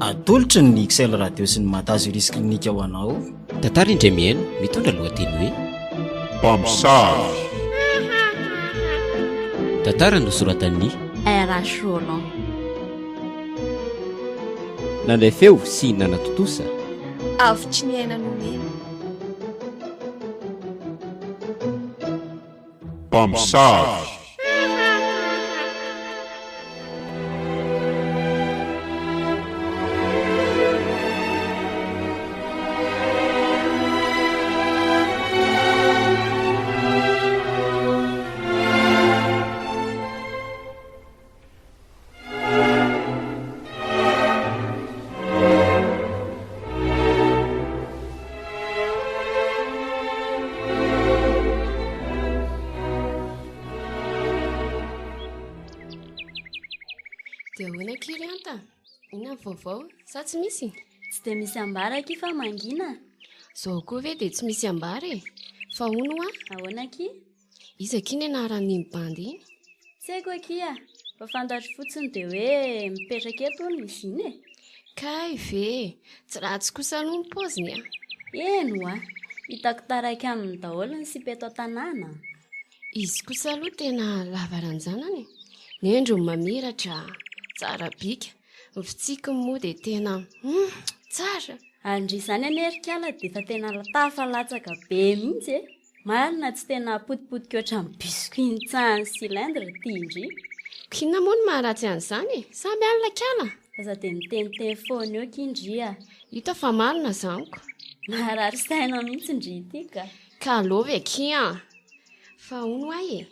Atolotry ny XL Radio sy ny Madazuris Clinique ho anao. Tantara indray mihaino mitondra lohateny hoe Mpamosavy. Tantara nosoratan'ny RH Roland. Nandray feo sy nanatontosa. Avotry ny aina nomena. Mpamosavy. Dia ahoana akia ry Anta? Inona ny vaovao? Sa tsy misy? Tsy dia misy ambara akia fa mangina. Izao koa ve dia tsy misy ambara e? Fa hono hoa? Ahoana akia? Iza akia ny anaran'iny bandy iny? Tsy haiko akia, fa fantatro fotsiny dia hoe mipetraka eto hono izy iny e! Kay ve! Tsy ratsy kosa aloha ny paoziny a! Eny oa! Hitako taraiky aminy daholo ny sipa eto an-tanàna a! Izy kosa aloha tena lava ranjanana e! Ny endriny mamiratra, tsara bika, ny fitsikiny moa dia tena hum! Tsara! Ary ndry izany anie ry kala dia efa tena tafalatsaka be mihitsy e! Marina tsy tena potipotika ohatran'ny biscuit nitsahan'ny cylindre ity ndry. K'inona moa no maharatsy an'izany e? Samy alina kala! Aza dia miteniteny foana eo ki ndry a! Hita fa marina zany ko! Maharary saina mihitsy ndry ity ka! Ka aleo ve akia an! Fa hono hoa e!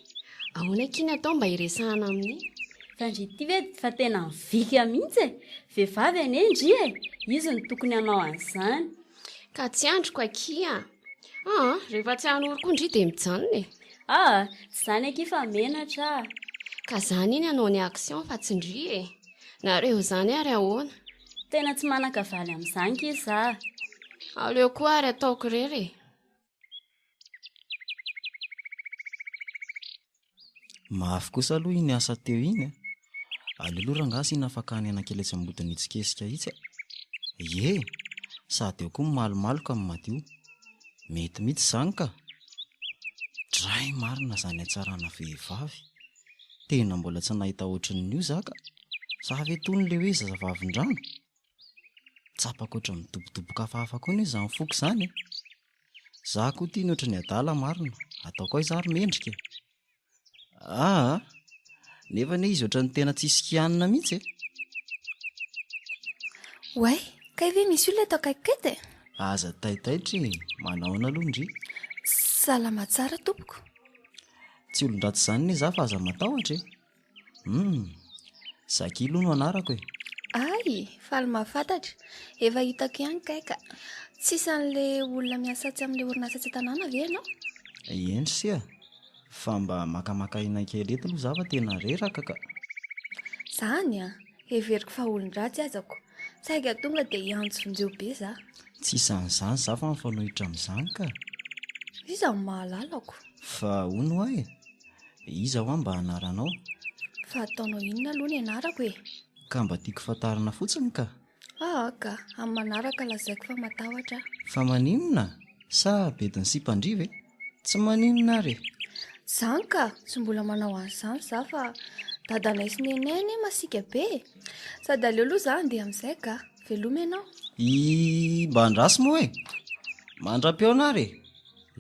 Ahoana akia ny atao mba hiresahana amin'i. Fa ndry ity ve fa tena mivika mihitsy e! Vehivavy anie ndry e! Izy no tokony hanao an'izany. Ka tsy andriko akia an! Aa, rehefa tsy hanoro koa ndry dia mijanona e! Aa, tsy izany akia fa menatra ah! Ka za anie ny hanao ny action fa tsy ndry e! Nareo izany ary ahoana? Tena tsy manan-kavaly amin'izany akia za. Aleo koa ary ataoko irery e! Mafy kosa aloha iny asa teo iny a! Aleo aloha rangahy asiana fakana aina kely etsy ambodin'itsy kesika itsy a! Ie! Sady eo koa mimalomaloka ny madio. Mety mihitsy izany ka! Dray marina izany hatsarana vehivavy! Tena mbola tsy nahita ohatrin'io za ka! Sa ve tony le hoe zazavavindrano? Tsapako ohatran'ny midobodoboka hafahafa koa anie izany foko izany e! Za koa tiany ohatran'ny adala marina, ataoko aiza ary mendrika e! Aa! Nefa anie izy ohatran'ny tena tsisy kianina mihitsy e! Oay, kay ve misy olona eto akaikiko eto e? Aza taitaitra e! Manahoana aloha ndry? Salama tsara tompoko. Tsy olon-dratsy izany anie za fa aza matahotra e! Humm! Zaky aloha no anarako e! Hay! Faly mahafantatra. Efa hitako ihany kay ka. Tsy isan'ilay olona miasa atsy amin'ilay orinasa atsy an-tanàna ve ianao? Eny ry se a! Fa mba makamaka aina kely eto aloha za fa tena reraka ka! Zany an! Heveriko fa olon-dratsy aza ko! Saika tonga dia hiantso vonjeo be za. Tsy isan'izany za fa mifanohitra amin'izany ka! Iza no mahalala ko? Fa hono hoa e! Iza hoa mba anaranao? Fa ataonao inona aloha ny anarako e? Ka mba tiako fantarina fotsiny ka. Aa ka, amin'ny manaraka lazaiko fa matahotra aho. Fa maninona? Sa bedin'ny sipan-dry ve? Tsy maninona ary e! Zany ka, tsy mbola manao an'izany za fa dadanay sy nenay anie masiaka be e! Sady aleo aloha za handeha amin'izay ka, veloma ianao. Ii, mba andraso moa e! Mandra-pihaona ary e!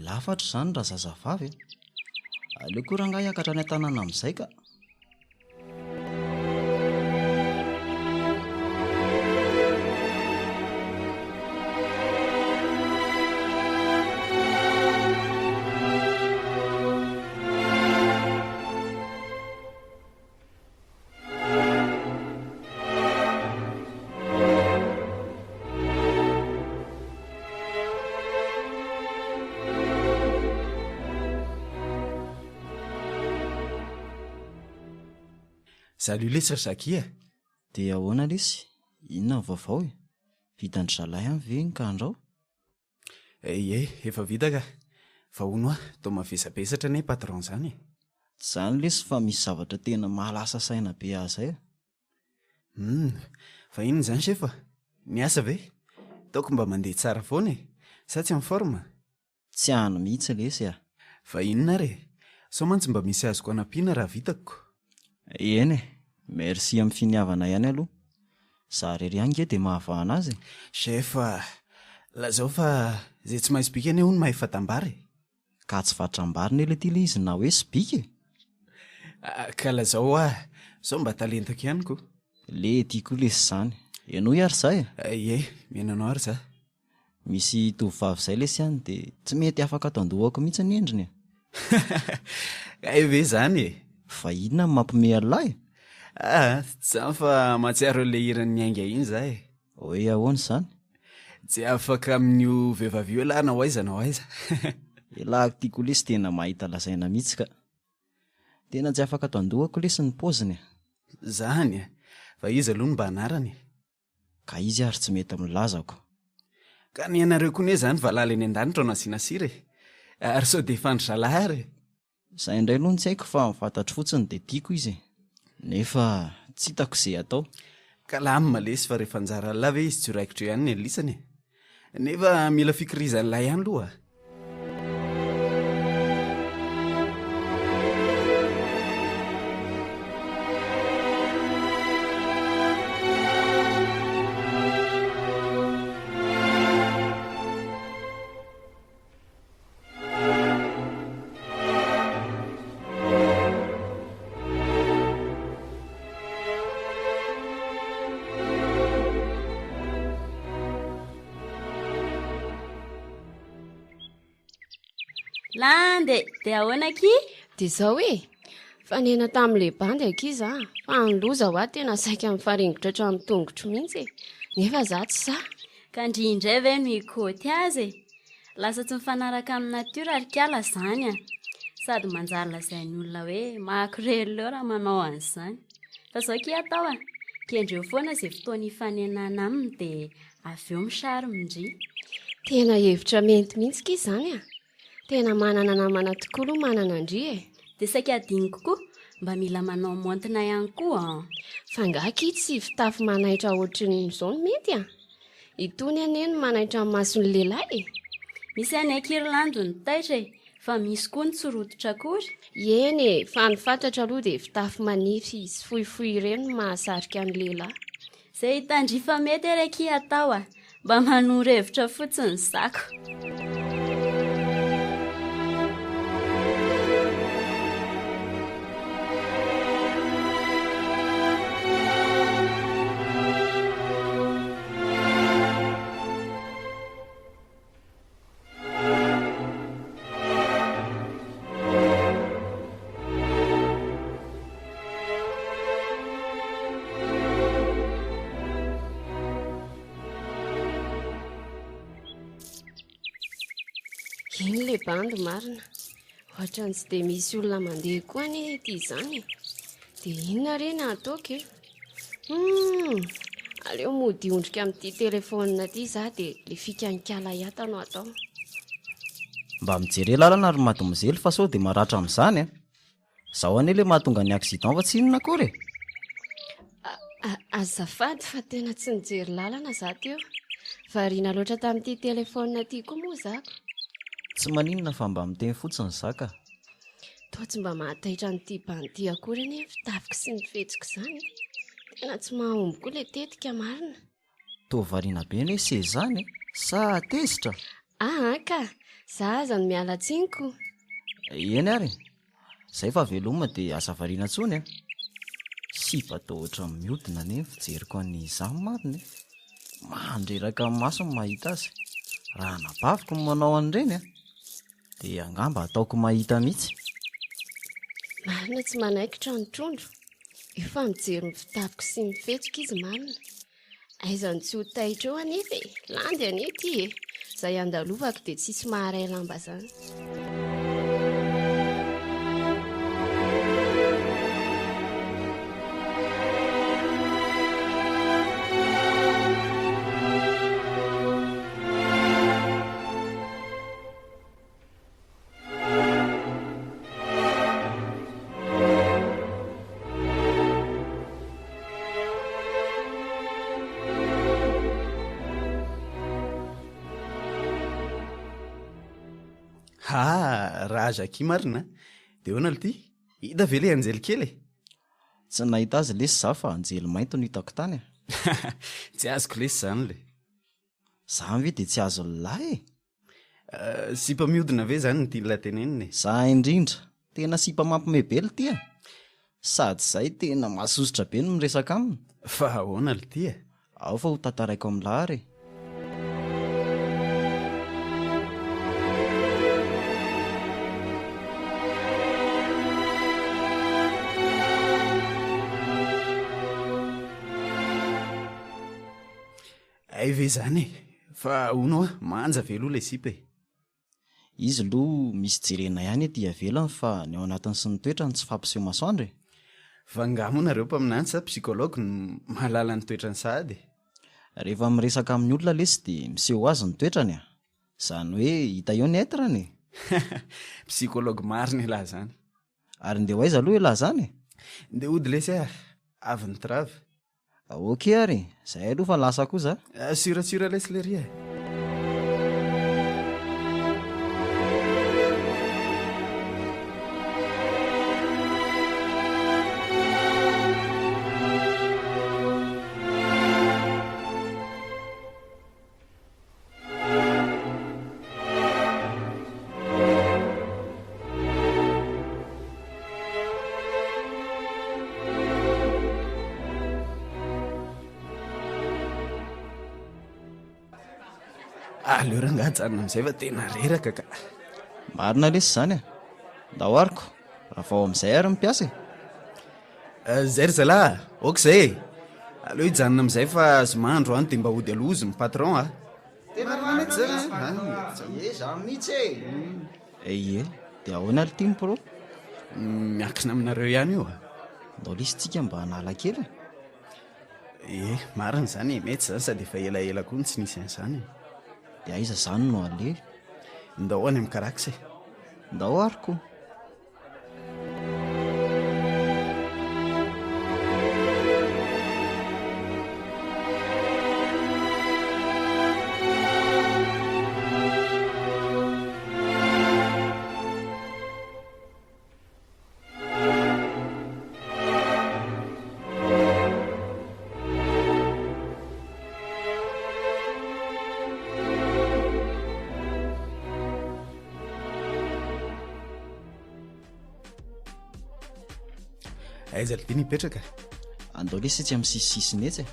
Lafatra izany razazavavy a! Aleo koa rangahy hiakatra any an-tanàna amin'izay ka! Salut lesy ry Jackie a! Dia ahoana lesy? Inona ny vaovao e? Vitan-dry zalahy any ve ny kandrao? Ie, efa vita ka. Fa hono hoa, toa mavesabesatra anie patron zany e. Tsy zany lesy fa misy zavatra tena mahalasa saina be ahy zay a. Humm, fa inona izany chef a? Ny asa ve? Ataoko mba mandeha tsara foana e! Sa tsy en forme? Tsy any mihitsy lesy a! Fa inona ary e? Sao mantsy mba misy azoko anampiana raha vitako? Eny e! Merci amin'ny finiavana ihany aloha. Za rery ihany nge dia mahavahana azy e! Chef a! Lazao fa izay tsy mahay sobika anie hono mahay fatam-bary e! Ka tsy fatram-bary ne lety ilay izy na hoe sobika e! Ka lazao hoa, sao mba talentako ihany ko! Lety koa lesy izany. Henoy ary za e! Ie, mihaino anao ary za. Misy tovovavy izay lesy any dia tsy mety afaka ato an-dohako mihitsy ny endriny e! Hay ve izany e! Fa inona no mampime an'lah e? Aa, tsy izany fa mahatsiaro an'ilay hiran'ny Ainga iny za e! Hoe ahoana izany? Tsy afaka amin'io vehivavy io elah na ho aiza na ho aiza. Elah ity koa lesy tena mahita lazaina mihitsy ka! Tena tsy afaka ato an-dohako lesy ny paoziny e! Zany e! Fa iza aloha no mba anarany e? Ka izy ary tsy mety milaza ko. Ka ny anareo koa ne zany valala eny an-danitra no asiana sira e! Ary sao dia fandry zalahy ary e! Zay indray aloha no tsy haiko fa ny fantatro fotsiny dia tiako izy e! Nefa tsy hitako ze atao. Calme lesy fa rehefa anjaran'lah ve izy tsy ho raikitra eo ihany ny an'lisany e! Nefa mila fikirizan'lah ihany loha a! Landy e! Dia ahoana akia? Dia izao e! Nifanena tamin'ilay bandy akia za, fa ny loza hoa tena saika mifaringotra hatramin'ny tongotro mihitsy e! Nefa za tsy sahy. Ka ndry indray ve no hikôty azy e? Lasa tsy mifanaraka amin'ny natiora ry kala zany a! Sady manjary lazain'ny olona hoe makorelina eo raha manao an'izany. Fa zao kia atao a! Kendreo foana izay fotoana hifanenana aminy dia avy eo mi-charme ndry. Tena hevitra mety mihitsy kia izany a! Tena manana namana tokoa aloha manana an-dry e! Dia saika adinoko koa, mba mila manao maontina ihany koa an! Fa angaha akia tsy fitafy manaitra ohatrin'izao no mety a? Itony anie no manaitra ny mason'ny lehilahy e! Misy any Kirlandy ny taitra e, fa misy koa ny tsy rototra akory. Eny e, fa ny fantatra aloha dia fitafy manify sy fohifohy ireny no mahasarika ny lehilahy. Izay hitan-dry fa mety ary akia atao a! Mba manoro hevitra fotsiny zako. Iny le bandy marina. Ohatran'ny tsy dia misy olona mandeha koa anie ity izany e. Dia inona re no ataoko e? Hum, aleo mody hiondrika amin'ity telefaonina ity za dia le fikan'ny kala no atao. Mba mijere lalana ry mademoiselle fa sao dia maratra amin'izany a! Zao anie le mahatonga ny accident fa tsy inona akory e! Azafady fa tena tsy nijery lalana za teo. Variana loatra tamin'ity telefaonina ity koa moa za ko. Tsy maninona fa mba miteny fotsiny za ka. Toa tsy mba mahataitra an'ity bandy ity akory anie ny fitafiko sy ny fihetsiko izany e. Tena tsy mahomby koa ilay tetika marina. Toa variana be anie se zany e! Sa tezitra? Aa ka! Za aza no miala tsiny ko! Eny ary e! Zay fa veloma dia aza variana intsony a! Sipa toa ohatran'ny miodina anie ny fijeriko an'i Zany marina e! Mandreraka ny maso ny mahita azy! Raha anabaviko no manao an'ireny a! Dia angamba ataoko mahita mihitsy. Marina tsy manaikitra ny trondro. Efa mijery ny fitafiko sy ny fihetsiko izy marina. Aiza no tsy ho taitra eo anefa e! Landy anie ity e! Izay andalovako dia tsisy maharay lamba izany. Ha, raha Jackie marina a! Dia ahoana lty? Hita ve ilay anjely kely e? Tsy nahita azy lesy za fa anjely mainty no hitako tany a! Tsy azoko lesy zany le. Zany ve dia tsy azon'ny lahy e? Sipa miodina ve zany no tian'lah tenenina e? Za indrindra! Tena sipa mampime be lty a! Sady zay tena mahasosotra be ny miresaka aminy. Fa ahoana lty e? Ao fa ho tantaraiko amin'lah ary e! Hay ve izany e! Fa hono hoa, manja ve aloha ilay sipa e? Izy aloha misy jerena ihany ety ivelany fa ny ao anatiny sy ny toetrany tsy fampiseho masoandro e! Fa angaha moa nareo mpaminany sa psychologue no mahalala ny toetrany sahady e? Rehefa miresaka amin'ny olona lesy dia miseho ho azy ny toetrany a! Izany hoe hita eo ny être-ny e! Psychologue marina elah zany. Ary ndeha ho aiza aloha elah zany e? Ndeha hody lesy ah! Avy ny trav. Ok ary e! Zay aloha fa lasa koa za. Sûr sûr lesy lery e! Aleo rangaha ajanona amin'izay fa tena reraka ka. Marina lesy izany e. Ndao ary ko, ravao amin'izay ary ny mpiasa e. Eh, zay ry zalahy a, ok zay e. Aleo hijanona amin'izay fa zoma androany dia mba hody aloha hozy ny patron a. Tena marina zany a. Ie, zany mihitsy e. Ie, dia ahoana ry team pro? Miankina aminareo ihany io a. Ndao lesy tsika mba hanala kely e. Ie, marina izany e, mety izany sady efa elaela koa no tsy nisy an'izany e. Dia aiza izany no aleha? Ndao any amin'ny Carax e. Ndao ary ko. Aiza ry nipetraka? Andao lesy etsy amin'ny sisisisiny etsy e.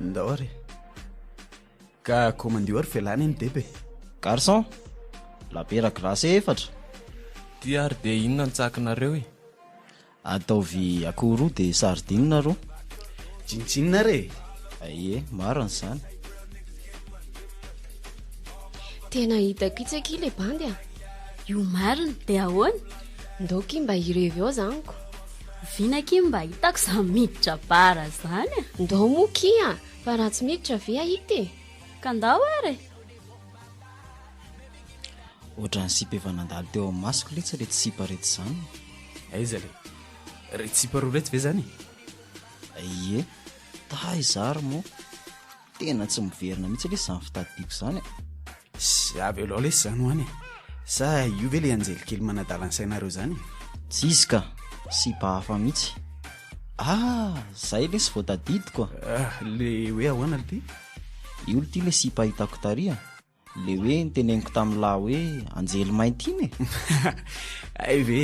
Ndao ary. Ka komandio ary fialana eny deba e. Garçon, labiera glacé efatra. Ty ary dia inona ny tsakinareo e? Ataovy akoho roa dia sardine roa. Tsinontsinona ary e! Ie, marina izany. Tena hitako itsy akia le bandy a! Io marina, dia ahoana? Ndao ki mba hirevy ao zany ko. Oviana akia mba hitako izany miditra bar izany a! Ndao moa ki a! Fa raha tsy miditra ve ahita e! Ka ndao ary e! Ohatran'ny sipa efa nandalo teo amin'ny masoko letsy reto sipa reto izany. Aiza le? Reto sipa roa reto ve zany e? Ie, taiza ary moa? Tena tsy miverina mihitsy lesy izany fitadidiako izany e. Sy avelao lesy izany ho any e. Sa io ve le anjely kely manadala ny sainareo izany e? Tsy izy ka, sipa hafa mihitsy. Ah, zay lesy vao tadidiko a. Ah, le hoe ahoana lty? Io lty le sipa hitako tary a. Le hoe niteneniko tamin'lah hoe anjely mainty iny e! Hay ve!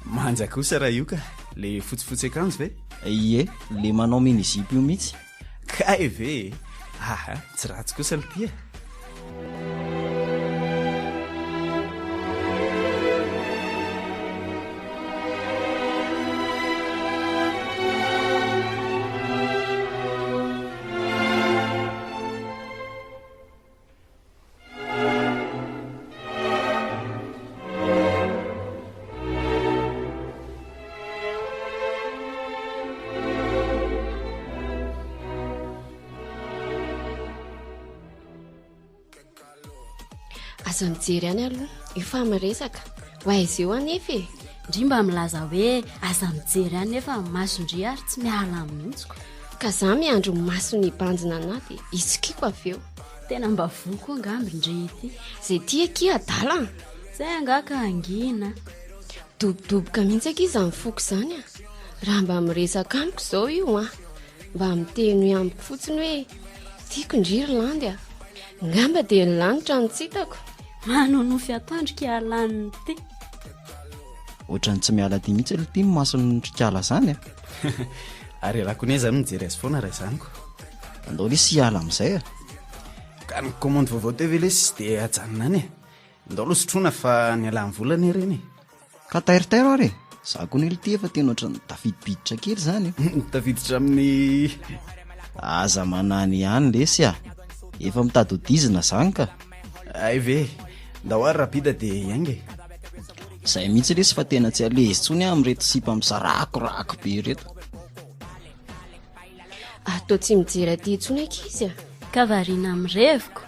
Manja kosa raha io ka! Le fotsifotsy akanjo ve? Ie, le manao mini jupe io mihitsy. Kay ve e! Aha, tsy ratsy kosa lty e! Aza mijery any aloha, efa miresaka. Ho aiza eo anefa e? Ndry mba milaza hoe aza mijery any nefa ny mason-dry ary tsy miala aminy mihitsy ko. Ka za miandry ny masony hibanjina anah dia hitsikiako avy eo. Tena mba voa koa angamba ndry ity. Zay tia akia adala an! Zay angaha ka hangina. Dobodoboka mihitsy akia izany foko izany a. Raha mba miresaka amiko izao io an. Mba miteny amiko fotsiny hoe tiako ndry ry Landy a. Ngamba dia ny lanitra no tsy hitako. Manonofy atoandro ki alaniny ity. Ohatran'ny tsy miala aty mihitsy aloha ity ny mason'ny trikala izany a. Ary ialahy koa anie izany mijery azy foana raha izany ko. Andao lesy hiala amin'izay a. Ka ny commande vaovao teo ve lesy dia ajanona any e. Ndao aloha sotroina fa ny alahany vola anie ireny e. Ka tairitairo ary e. Za koa anie ity efa tena ohatran'ny tafidibiditra kely izany e. Tafiditra amin'ny. Aza manany ihany lesy a. Efa mitady ho dizina zany ka. Hay ve. Ndao ary rapida dia hiainga e. Zay mihitsy lesy fa tena tsy à l'aise intsony aho amin'ireto sipa misarakorako be ireto. Atao tsy mijery aty intsony ankizy a. Ka variana amin'ny reviko.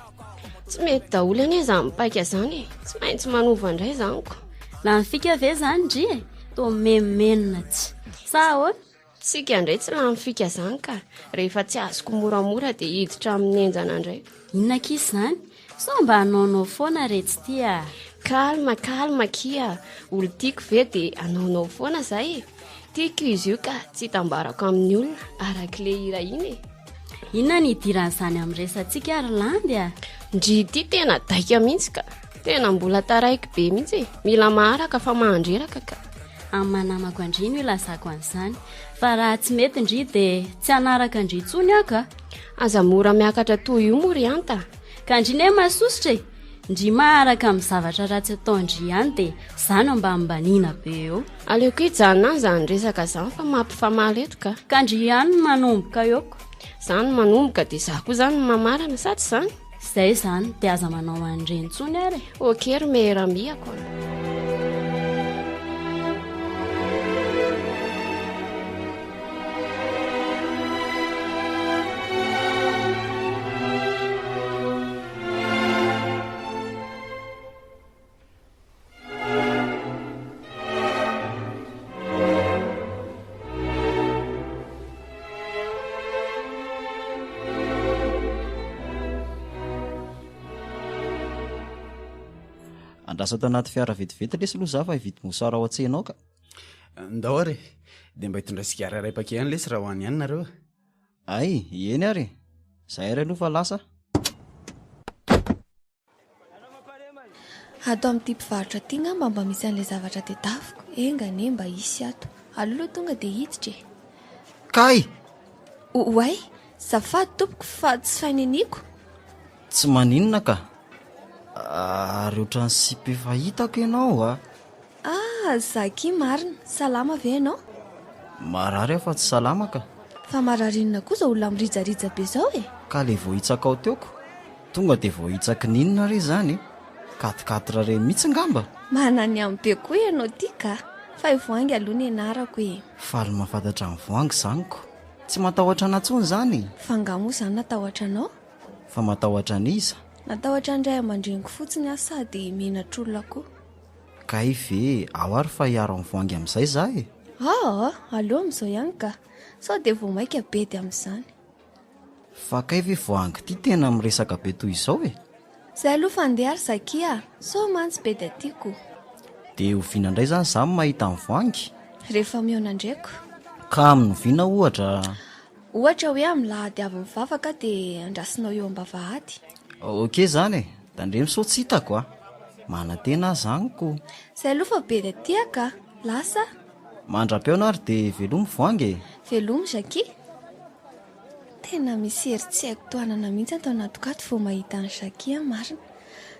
Tsy mety daholo anie izany paika izany e. Tsy maintsy manova indray izany ko. Lany fika ve izany ndry e? Toa mimenomenona tsy. Sa ahoana? Tsika indray tsy lany fika izany ka. Rehefa tsy azoko moramora dia hiditra amin'ny henjana indray. Inona akia izany? Sao mba hanaonao foana re tsy tia a! Calme, calme akia. Olon-tiako ve dia hanaonao foana zay e? Tiako izy io ka tsy hitambarako amin'ny olona arak'ilay hira iny e. Inona ny hidiran'izany amin'ny resatsika ry Landy a? Ndry ity tena daika mihitsy ka. Tena mbola taraiky be mihitsy e. Mila maharaka fa mahandreraka ka. Amin'ny maha namako an-dry no ilazako an'izany. Fa raha tsy mety ndry dia tsy hanaraka an-dry intsony aho ka. Aza mora miakatra toy io moa ry Anta. Ka ndry ne masosotra e! Ndry maharaka amin'ny zavatra ratsy ataon-dry ihany dia za no ambanimbaniana be eo. Aleoko hijanona any izany resaka izany fa mampifamaly eto ka. Ka ndry ihany no manomboka eo ko. Za no manomboka dia za koa izany no mamarana sa tsy izany? Izay izany dia aza manao an'ireny intsony ary e. Ok ry meilleur ami-ako a. Andraso ato anaty fiara vetivety lesy aloha za fa hividy mosara ao an-tsena ao ka. Ndao ary e! Dia mba hitondra sigara iray paquet ihany lesy raha ho any ihany nareo a! Hay, eny ary e! Zay ary aloha fa lasa. Ato amin'ity mpivarotra ity ngamba mba misy an'ilay zavatra tedaviko, enga anie mba hisy ato. Aleo aloha tonga dia hiditra e! Kay! Oay! Zafady tompoko fa tsy faineniko. Tsy maninona ka! Ary ohatran'ny sipa efa hitako ianao a! Ah, Zaky marina, salama ve ianao? Marary aho fa tsy salama ka. Fa marary inona koa izao olona mirijarija be izao e? Ka le voahitsakao teo ko, tonga dia voahitsaky ny inona re izany e? Quatre quatre re mihitsy ngamba? Manana âme be koa ianao ity ka! Fa i Voahangy aloha ny anarako e! Faly mahafantatra an'i Voahangy izany ko! Tsy matahotra anà intsony izany e! Fa angaha moa izaho natahotra anao? Fa matahotra an'iza? Natahotra ny ray aman-dreniko fotsiny aho sady menatr'olona koa. Kay ve, ao ary fa hiaro an'i Voahangy amin'izay za e! Aa, aleo amin'izao ihany ka! Sao dia vao mainka bedy amin'izany. Fa kay ve Voahangy ity tena miresaka be toy izao e? Zay aloha fa andeha ary Zaky a! Sao mantsy bedy aty ko! Dia oviana indray izany za no mahita an'i Voahangy? Rehefa mihaona indray ko! Ka amin'ny oviana ohatra? Ohatra hoe amin'ny lahady avy mivavaka dia andrasinao eo am-bavahady. Ok zany e! Tandremo sao tsy hitako a! Manantena aho zany ko! Zay aloha fa be dia tia ka! Lasa aho! Mandra-pihaona ary dia velomy Voahangy e! Velomy Jackie! Tena misy hery tsy haiko tohanana mihitsy ato anatiko ato vao mahita an'i Jackie aho marina!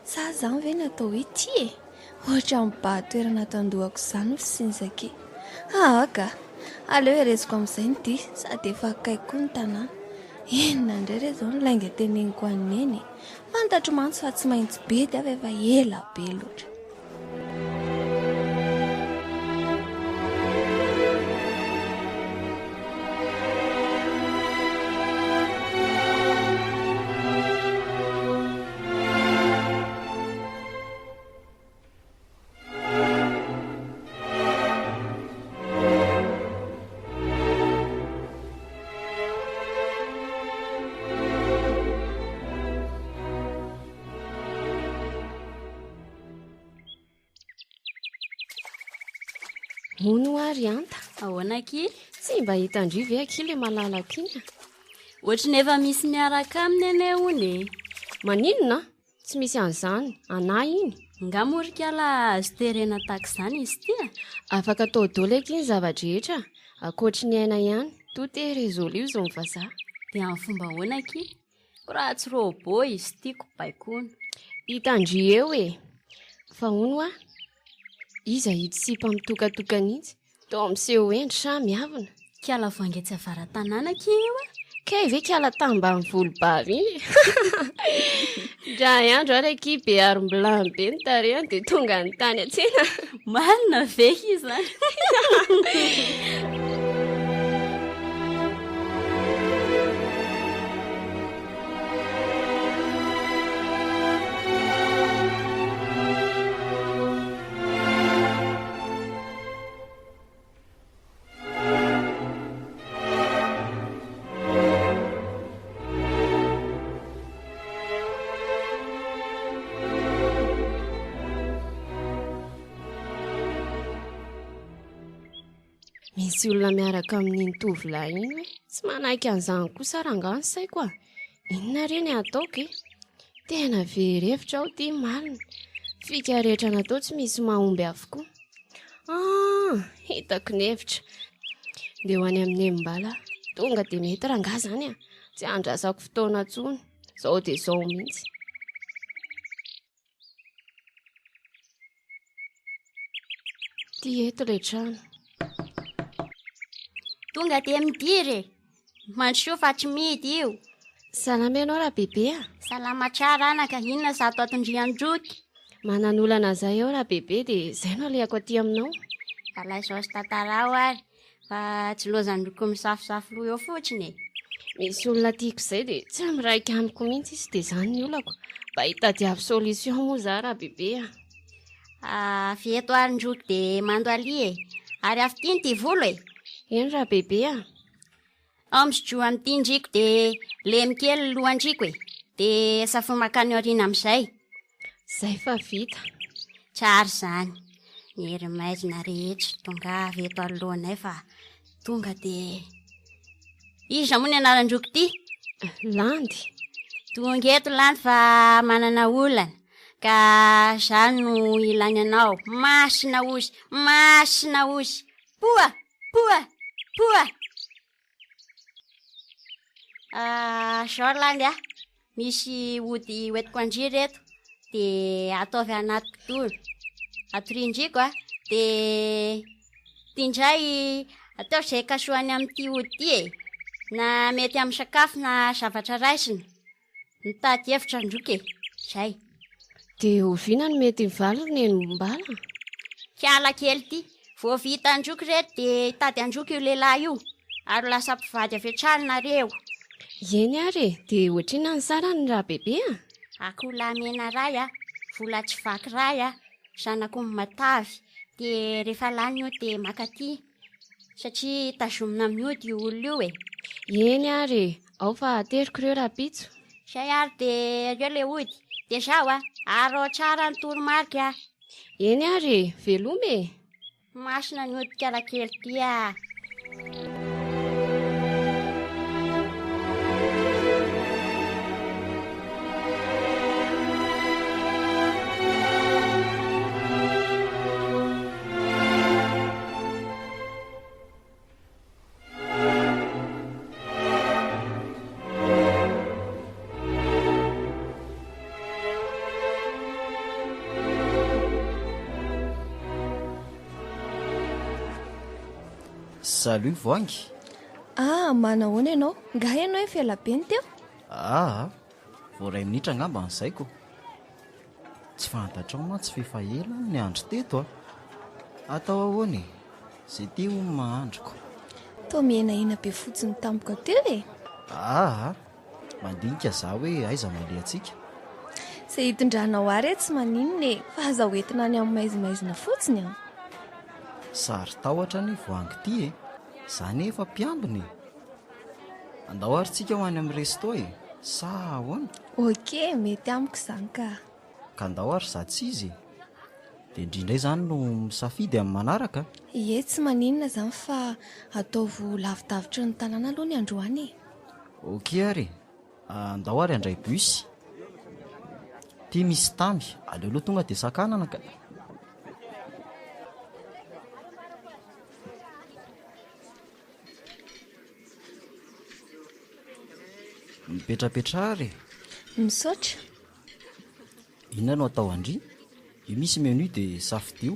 Sa zany ve ny atao hoe tia e? Ohatran'ny mibahan-toerana ato an-dohako izany ny fisian'i Zaky. Aa ka! Aleo hereziko amin'izay ny dia, sady efa akaiky koa ny tanàna. Inona indray re izao ny lainga teneniko an'i Neny e? Fantatro mantsy fa tsy maintsy bedy aho fa efa ela be loatra. Hono hoa ry Anta. Ahoana akia? Tsy mba hitan-dry ve akia ilay malalako iny a? Ohatry ny efa misy miaraka aminy anie hono e. Maninona? Tsy misy an'izany, anà iny. Nga moa ry kala azo terena tahaka izany izy ity a? Afaka atao daholo akia ny zava-drehetra, ankoatry ny aina ihany, tout est résolu hozy ny vazaha. Dia amin'ny fomba ahoana akia? Ko raha tsy robot izy ity ko baikoina. Hitan-dry eo e! Fa hono hoa, iza itsy sipa mitokatokana itsy? Toa miseho hendry sa miavona? Kiala voahangy etsy avara-tanàna akia io a! Kay ve kiala tambany volobavy iny e? Indray andro ary akia be arom-bilany be ny tarehiny dia tonga ny tany an-tsena. Marina ve izany? Misy olona miaraka amin'iny tovolahy iny hoe tsy manaiky an'izany kosa rangahy ny saiko a! Inona re ny ataoko e? Tena very hevitra aho ity marina. Fika rehetra natao tsy misy mahomby avokoa. Ah, hitako ny hevitra. Ndeha ho any amin'ny Nenimbala aho. Tonga dia mety rangahy izany a. Tsy andrasako fotoana intsony. Izao dia izao mihitsy. Ty eto ilay trano. Tonga dia midira e. Mandrosoa fa tsy mihidy io. Salama ianao Rabebe a. Salama tsara anaka, inona zato atondrian-droky? Manan'olana zay eo Rabebe dia izay no alehako aty aminao. Alaizo sy tantarao ary fa tsy lozan-droko misafosafo loha eo fotsiny e. Misy olona tiako izay dia tsy miraika amiko mihitsy izy dia izany ny olako. Mba hitadiavo solution moa za Rabebe a. Avy eto ary ndroky dia mandohalia e. Ary avy tiany ty volo e. Eny Rabebe a. Ao misotroa amin'ity ndriko dia lemy kely ny lohan-driko e. Dia safoy mankany aoriana amin'izay. Zay fa vita. Tsara izany. Ny hery maizina rehetra tonga avy eto anoloanay fa tonga dia... Iza moa ny anaran-droko ity? Landy. Tonga eto Landy fa manana olana. Ka za no ilany anao. Masina ozy, masina ozy. Poa! Poa! Poa! Ah, zao ry Landy a, misy ody hoentiko an-dry reto, de ataovy anaty kidoro, atorian-driko a, de ty indray ataovy izay kasohany amin'ity ody ity e, na mety amin'ny sakafo na zavatra raisina. Mitady hevitra ndroky e! Zay. Dia oviana no mety hivaly ry Nenimbala? Kiala kely ity. Vao vita androky reto dia hitady androky io lehilahy io. Ary ho lasa mpivady avy hatrany nareo. Eny ary e! Dia ohatrinona ny sarany Rabebe a? Akoholahy mena ray a, vola tsy vaky ray a, zanak'omby matavy. Dia rehefa lany io dia maka aty. Satria tazomina amin'ny ody io olona io e. Eny ary e, ao fa ateriko ireo rahampitso. Zay ary dia ireo le ody. Dia zao a, araho tsara ny toromarika a. Eny ary e, veloma e. Masina ny odikalakely ity a. Salut Voahangy. Ah, manahoana ianao? Nga ianao efa ela be no teo? Aa, vao iray minitra angamba ny saiko. Tsy fantatrao mantsy f'efa ela aho niandry teto a! Atao ahoana e? Izay tia hono mahandriko. Toa mihenahena be fotsiny tampoka teo e! Aa! Mandinika za hoe aiza no alehantsika? Izay hitondranao ahy re tsy maninona e! Fa aza hoentina any amin'ny maizimaizina fotsiny an! Saro-tahotra anie Voahangy ity e! Za anie efa mpiambina e! Andao ary tsika ho any amin'ny resto e! Sa ahoana? Ok, mety amiko izany ka. Ka andao ary za tsy izy e! Dia ndry indray izany no misafidy amin'ny manaraka a! Ie, tsy maninona izany fa ataovy lavidavitry ny tanàna aloha ny androany e! Ok ary e! Andao ary handray bus. Ty misy tamy, aleo aloha tonga dia sakanana ka! Mipetrapetraha ary e! Misaotra. Inona no atao an-dry? Io misy menu dia safidio.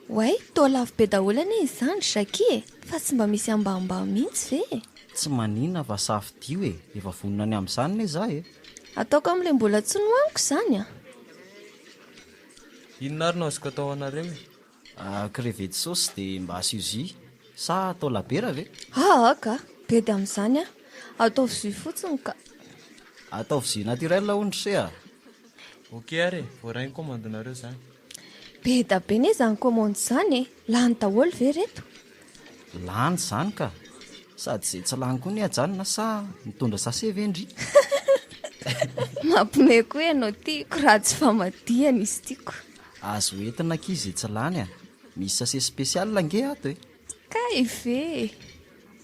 Oay, toa lafo be daholo anie izany ry Jackie e! Fa tsy mba misy ambanimbany mihitsy ve e? Tsy maninona fa safidio e! Efa vonona ny amin'izany anie za e! Ataoko amin'ilay mbola tsy nohaniko izany an! Inona ary no azoko atao anareo e? Crevette sauce dia mba asio jus sa atao labera ve? Aa ka! Bedy amin'izany aho. Ataovy jus fotsiny ka. Ataovy jus naturel hono ry se a! Ok ary e, voaray ny commande-nareo izany. Be da be ne izany commande izany e! Lany daholo ve reto? Lany izany ka! Sady izay tsy lany koa ne ajanona sa mitondra sachet ve ndry? Mampime koa ianao tiako raha tsy famadihana izy tiako. Azo entina akia izay tsy lany a! Misy sachet spécial ange ato e! Kay ve e!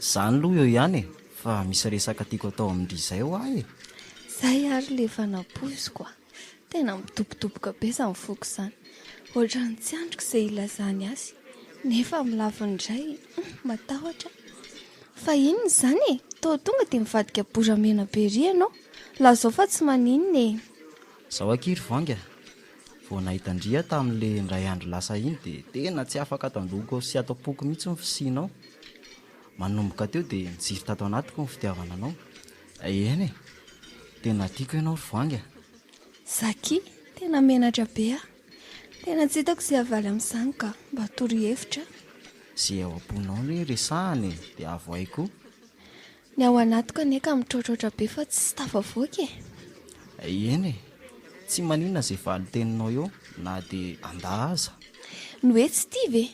Zany loha eo ihany e! Fa misy resaka tiako atao amin-dry izay hoa e! Zay ary le efa nampoiziko a! Tena midobodoboka be zany foko zany. Ohatran'ny tsy andriko izay hilazany azy. Nefa amin'ny lafiny indray, hum, matahotra aho. Fa inona izany e? Toa tonga dia mivadika boramena be ery ianao. Lazao fa tsy maninona e! Zao akia ry Voahangy a! Vao nahita an-dry aho tamin'ilay indray andro lasa iny dia tena tsy afaka ato an-dohako sy ato am-poko mihitsy ny fisianao. Manomboka teo dia nitsiry tato anatiko ny fitiavana anao. Eny e! Tena tiako ianao ry Voahangy a! Zaki, tena menatra be aho. Tena tsy hitako izay havaly amin'izany ka. Mba toroy hevitra aho. Izay ao am-ponao anie resahana e! Dia avohay koa. Ny ao anatiko anie ka mitroatroatra be fa tsy tafavoaka e! Eny e! Tsy maninona izay valin-teninao eo na dia handà aza. Ny hoe tsy tia ve?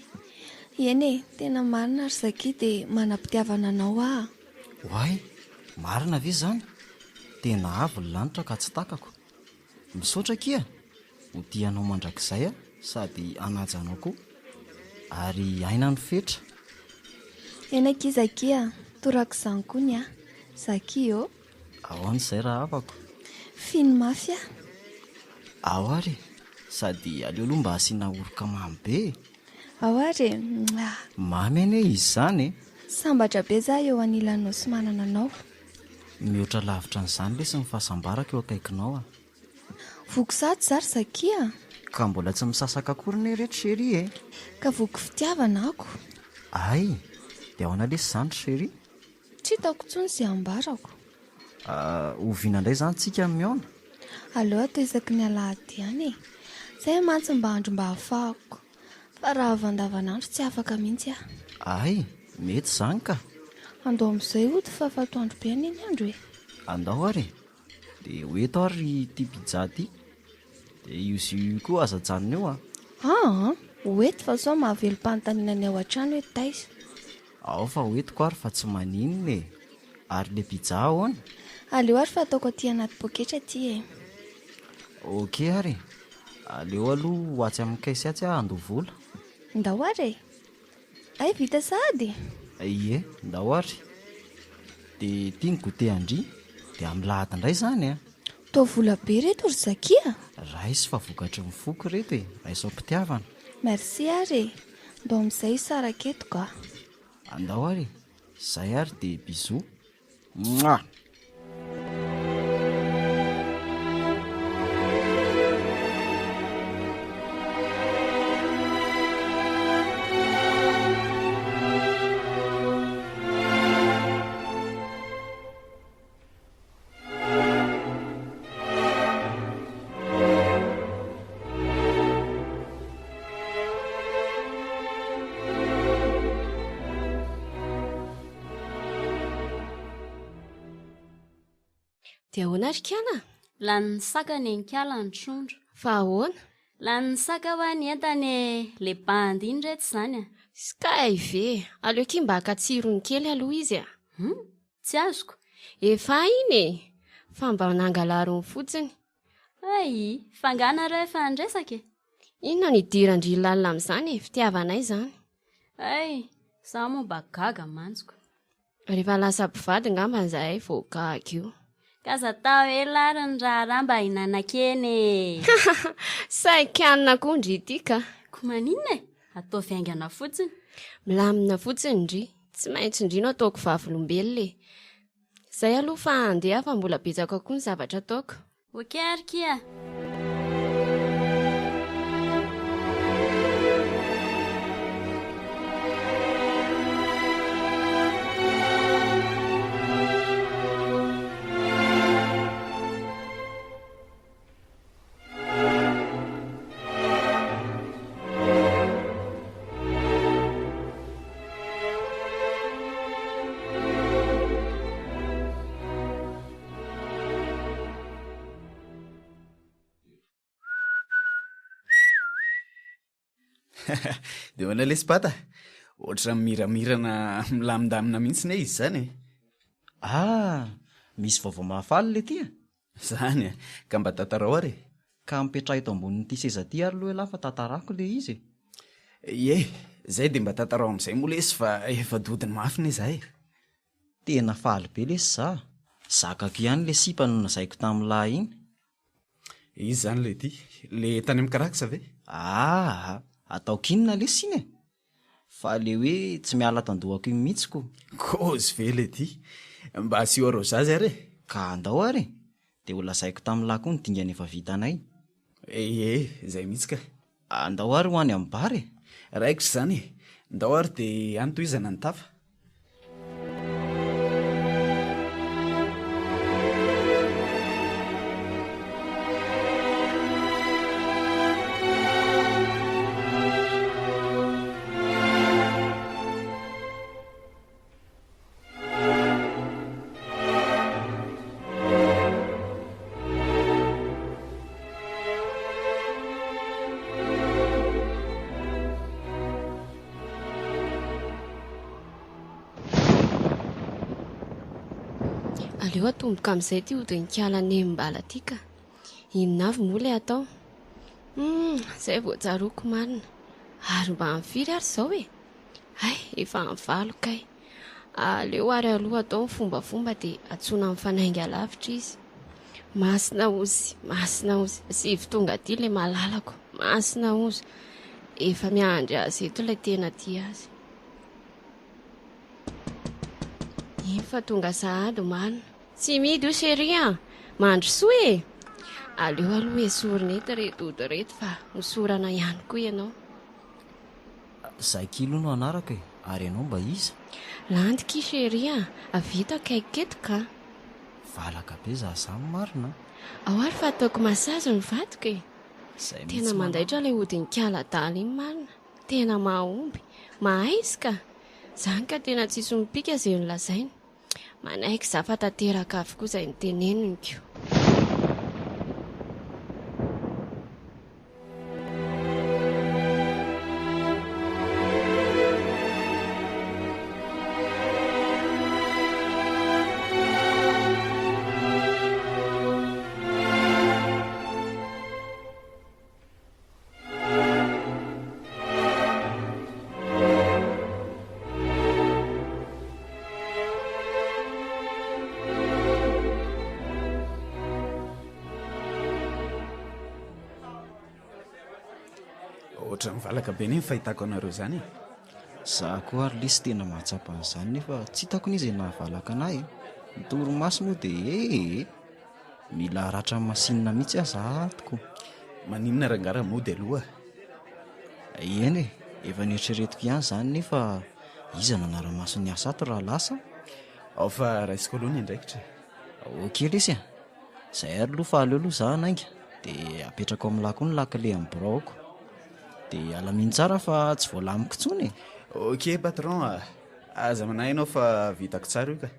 Eny e! Tena marina ry Zaki dia manam-pitiavana anao aho a! Oay! Marina ve izany? Tena avo ny lanitra ka tsy takako. Misaotra akia! Ho tia anao mandrakizay aho sady hanaja anao koa. Ary aina no fetra. Eny akia Zaki a! Torako izany koa ny ahy. Zaki ô! Ahoana izay rahavako? Fino mafy aho. Ao ary e! Sady aleo aloha mba asiana oroka mamy be e! Ao ary e! Mwah! Mamy anie izy izany e! Sambatra be za eo anilanao sy manana anao. Mihoatra lavitra an'izany lesy ny fahasambarako eo akaikinao a! Voky sahady za ry Zaki a! Ka mbola tsy misasaka akory ne reto chérie e! Ka voky fitiavana ako. Hay! Dia ahoana lesy izany ry chérie? Tsy hitako intsony izay ambarako. Oviana indray izany tsika no mihaona? Aleo atao isaky ny alahady ihany e! Izay mantsy mba andro mba ahafahako. Fa raha avandavanandro tsy afaka mihitsy aho. Hay! Mety izany ka! Andao amin'izay hody fa efa atoandro be anie ny andro e! Andao ary e! Dia ho eto ary ity pizza ity. Dia io jus io koa aza ajanona eo an! Aa! Ho eto fa sao mahavelom-panontaniana ny ao an-trano hoe taiza. Ao fa ho entiko ary fa tsy maninona e! Ary le pizza ahoana? Aleo ary fa ataoko aty anaty poketra aty e! Ok ary e! Aleo aloha ho atsy amin'ny caisse atsy aho handoa vola. Ndao ary e! Hay vita sahady e! Ie, ndao ary. Dia ity ny goûter an-dry, dia amin'ny lahady indray izany an! Toa vola be reto ry Zaky a! Raiso fa vokatry ny foko ireto e! Raiso am-pitiavana. Merci ary e! Ndao amin'izay hisaraka eto ka! Andao ary e! Zay ary dia bisous! Mouah! Dia ahoana ry Kiana? Lanin'ny saka nenikala ny trondro. Fa ahoana? Lanin'ny saka hoa ny entana e! Le bandy iny reto izany a! Skay ve! Aleo akia mba haka tsirony kely aloha izy a! Hum! Tsy azoko. Efa iny e! Fa mba nangalariny fotsiny. Hay! Fa angaha nareo efa niresaka e? Inona no idiran-dry lalina amin'izany e? Fitiavanay izany. Hay, izaho moa mba gaga mantsy ko. Rehefa lasa mpivady ngamba izahay vao gaga io. Ka aza atao ela ary ny raharaha mba hihinanan-kena e! Saiky hanina koa ndry ity ka. Ko maninona e? Ataovy haingana fotsiny. Milamina fotsiny ndry. Tsy maintsy ndry no ataoko vavolombelona e. Izay aloha fa handeha aho fa mbola betsaka koa ny zavatra ataoko. Ok ary kia. De ahoana lesy Pata? Ohatran'ny miramirana milamindamina mihitsy ne izy izany e. Ah! Misy vaovao mahafaly le ty a! Zany a! Ka mba tantarao ary e! Ka mipetraha eto ambonin'ity seza ity ary aloha ialahy fa tantarako le izy e! Ie, zay de mba tantarao amin'izay moa lesy fa efa dodony mafy ne za e! Tena faly be lesy za! Zakako ihany le sipa no lazaiko tamin'lah iny. Iza zany le ty? Le tany amin'ny Carax ve? Aa! Ataoko inona lesy iny e! Fa le hoe tsy miala ato an-dohako iny mihitsy ko. Kôzy ve le ty? Mba asio arôzazy ary e! Ka andao ary e! Dia ho lazaiko tamin'lah koa ny dingana efa vitanay. Ie, izay mihitsy ka. Andao ary ho any amin'ny bar e! Raikitra izany e! Ndao ary dia any tohizana ny tafa. Aleo atomboka amin'izay ity hodinikala nembala ity ka. Inona avy moa ilay atao? Hum, izay vao tsaroako marina. Ary mba amin'ny firy ary izao e? Hay, efa amin'ny valo kay. Aleo ary aloha atao ny fombafomba dia antsoina mifanainga lavitra izy. Masina ozy, masina ozy, sivy tonga aty ilay malalako, masina ozy. Efa miandry azy eto ilay tena tia azy. Iny fa tonga sahady marina. Tsy mihidy io chérie a! Mandrosoa e! Aleo aloha esorina eto ireto ody ireto fa hosorana ihany koa ianao. Zaky aloha no anarako e, ary ianao mba iza? Landy ki chérie a, avia eto akaikiko eto ka. Valaka be za zany marina a. Ao ary fa ataoko massage ny vadiko e. Zay Tena mihitsy mandaitra malala. ilay hodin'ikala adala iny marina. Tena mahomby. Mahay izy ka. Zany ka tena tsisy mipika ze nolazainy. Manaiky za fa tanteraka avokoa izay noteneniko. Ohatran'ny valaka be anie ny fahitako anareo izany e. Za koa ary lesy tena mahatsapa an'izany nefa tsy hitako anie izay nahavalaka anah e. Ny torimaso moa dia ee. Mila haratra amin'ny masinina mihitsy aho za ato ko. Maninona rangahy raha mody aloha? Eny e, efa noeritreretiko ihany izany nefa iza no hanara-maso ny asa ato raha lasa? Ao fa raisiko aloha ny andraikitra e. Ok lesy a! Zay ary aloha fa aleo aloha za hanainga dia apetrako amin'lah koa ny lakile amin'ny biraoko. Dia alamino tsara fa tsy voalamiko intsony e! Ok patron a! Aza manahy ianao fa vitako tsara io ka.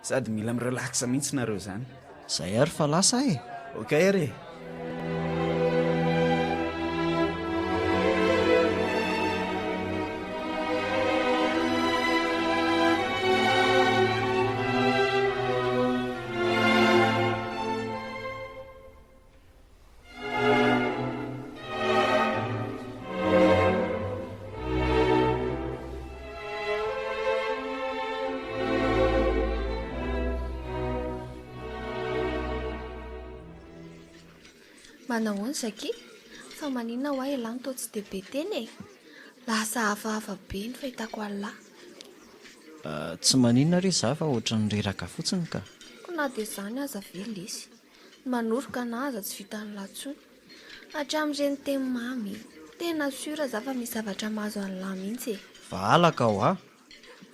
Sady mila mi-relax mihitsy nareo zany. Zay ary fa lasa e! Ok ary e! Manahoana Jackie? Fa maninona hoa elah no toa tsy dia be teny e? Lasa hafahafa be ny fahitako an'lah. Tsy maninona re za fa ohatran'ny reraka fotsiny ka. Ko na dia izany aza ve lesy. Ny manoroka anah aza tsy vitan'lah intsony. Hatramin'ireny teny mamy. Tena sûr za fa misy zavatra mahazo an'lah mihitsy e. Valaka hoa.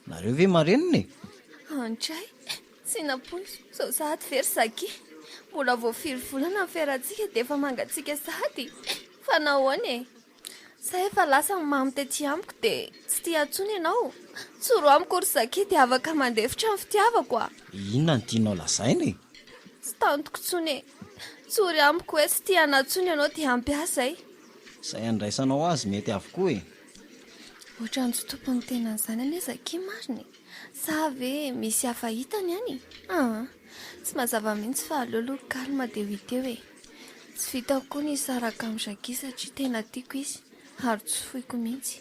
Nareo ve marenina e? Antray. Tsy nampoiziko izao sahady ve ry Zaky? Mbola vao firy volana ny fiarantsika dia efa mangatsiaka sahady? Fa nahoana e? Sa efa lasa ny mamy tety amiko dia tsy tia intsony ianao? Tsoro amiko ry Zaky dia afaka mandefitra ny fitiavako a! Inona no tianao lazaina e? Tsy tantiko intsony e! Tsory amiko hoe tsy tia anà intsony ianao dia ampy ahy izay. Izay andraisanao azy mety avokoa e! Ohatran'ny tsy tompon'ny tenan'izany anie Zaky marina e! Sa ve misy hafa hitany any? Aa! Tsy mazava mihitsy fa aleo aloha calme dia ho hita eo e! Tsy vitako koa ny hisaraka amin'i Jackie satria tena tiako izy ary tsy foiko mihitsy.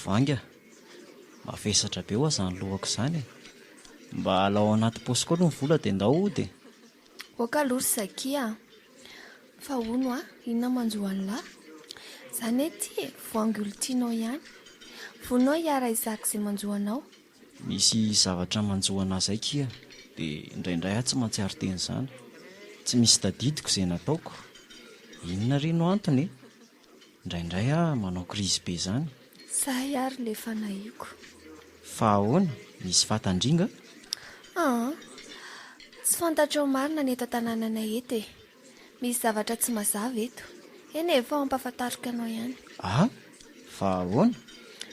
Vanga, mavesatra be hoa zany lohako izany e! Mba alao ao anaty paosiko aloha ny vola dia ndao hody e! Ok aloha ry Jackie a! Fa hono a, inona manjo an'lah? Za anie ty e, voangy olo tianao ihany. Vonona aho hiara hizaka izay manjo anao. Misy zavatra manjo anah zay kia, de indraindray aho tsy mahatsiaro tena izany. Tsy misy tadidiko izay nataoko. Inona re no antony e? Indraindray aho manao crise be izany. Zay ary le fanahiako. Fa ahoana? Misy fatan-dringa? Aa! Tsy fantatrao marina ny eto an-tanànanay eto e! Misy zavatra tsy mazava eto. Eny e, fa ho ampahafantariko anao ihany. Aa! Fa ahoana?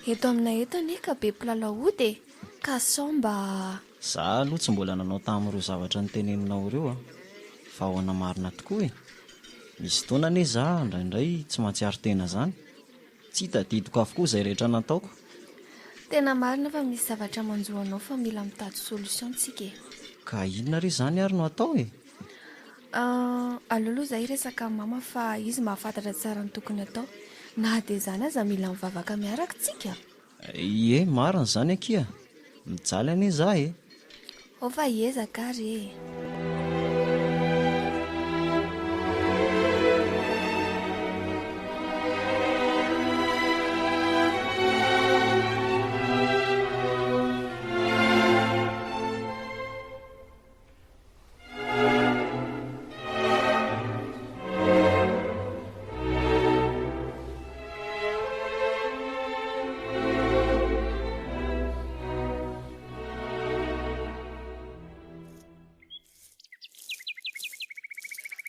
Eto aminay eto anie ka be mpilalao ody e! Ka sao mba. Za aloha tsy mbola nanao tamin'ireo zavatra noteneninao ireo a! Fa ahoana marina tokoa e? Misy fotoana anie za indraindray tsy mahatsiaro tena zany. Tsy tadidiko avokoa izay rehetra nataoko. Tena marina fa misy zavatra manjo anao fa mila mitady solution tsika e! Ka inona re izany ary no atao e? Ahh, aleo aloha za hiresaka amin'i mama fa izy mahafantatra tsara ny tokony atao. Na dia izany aza mila mivavaka miaraka tsika. Ie, marina izany akia. Mijaly anie za e. Ao fa hiezaka ary e.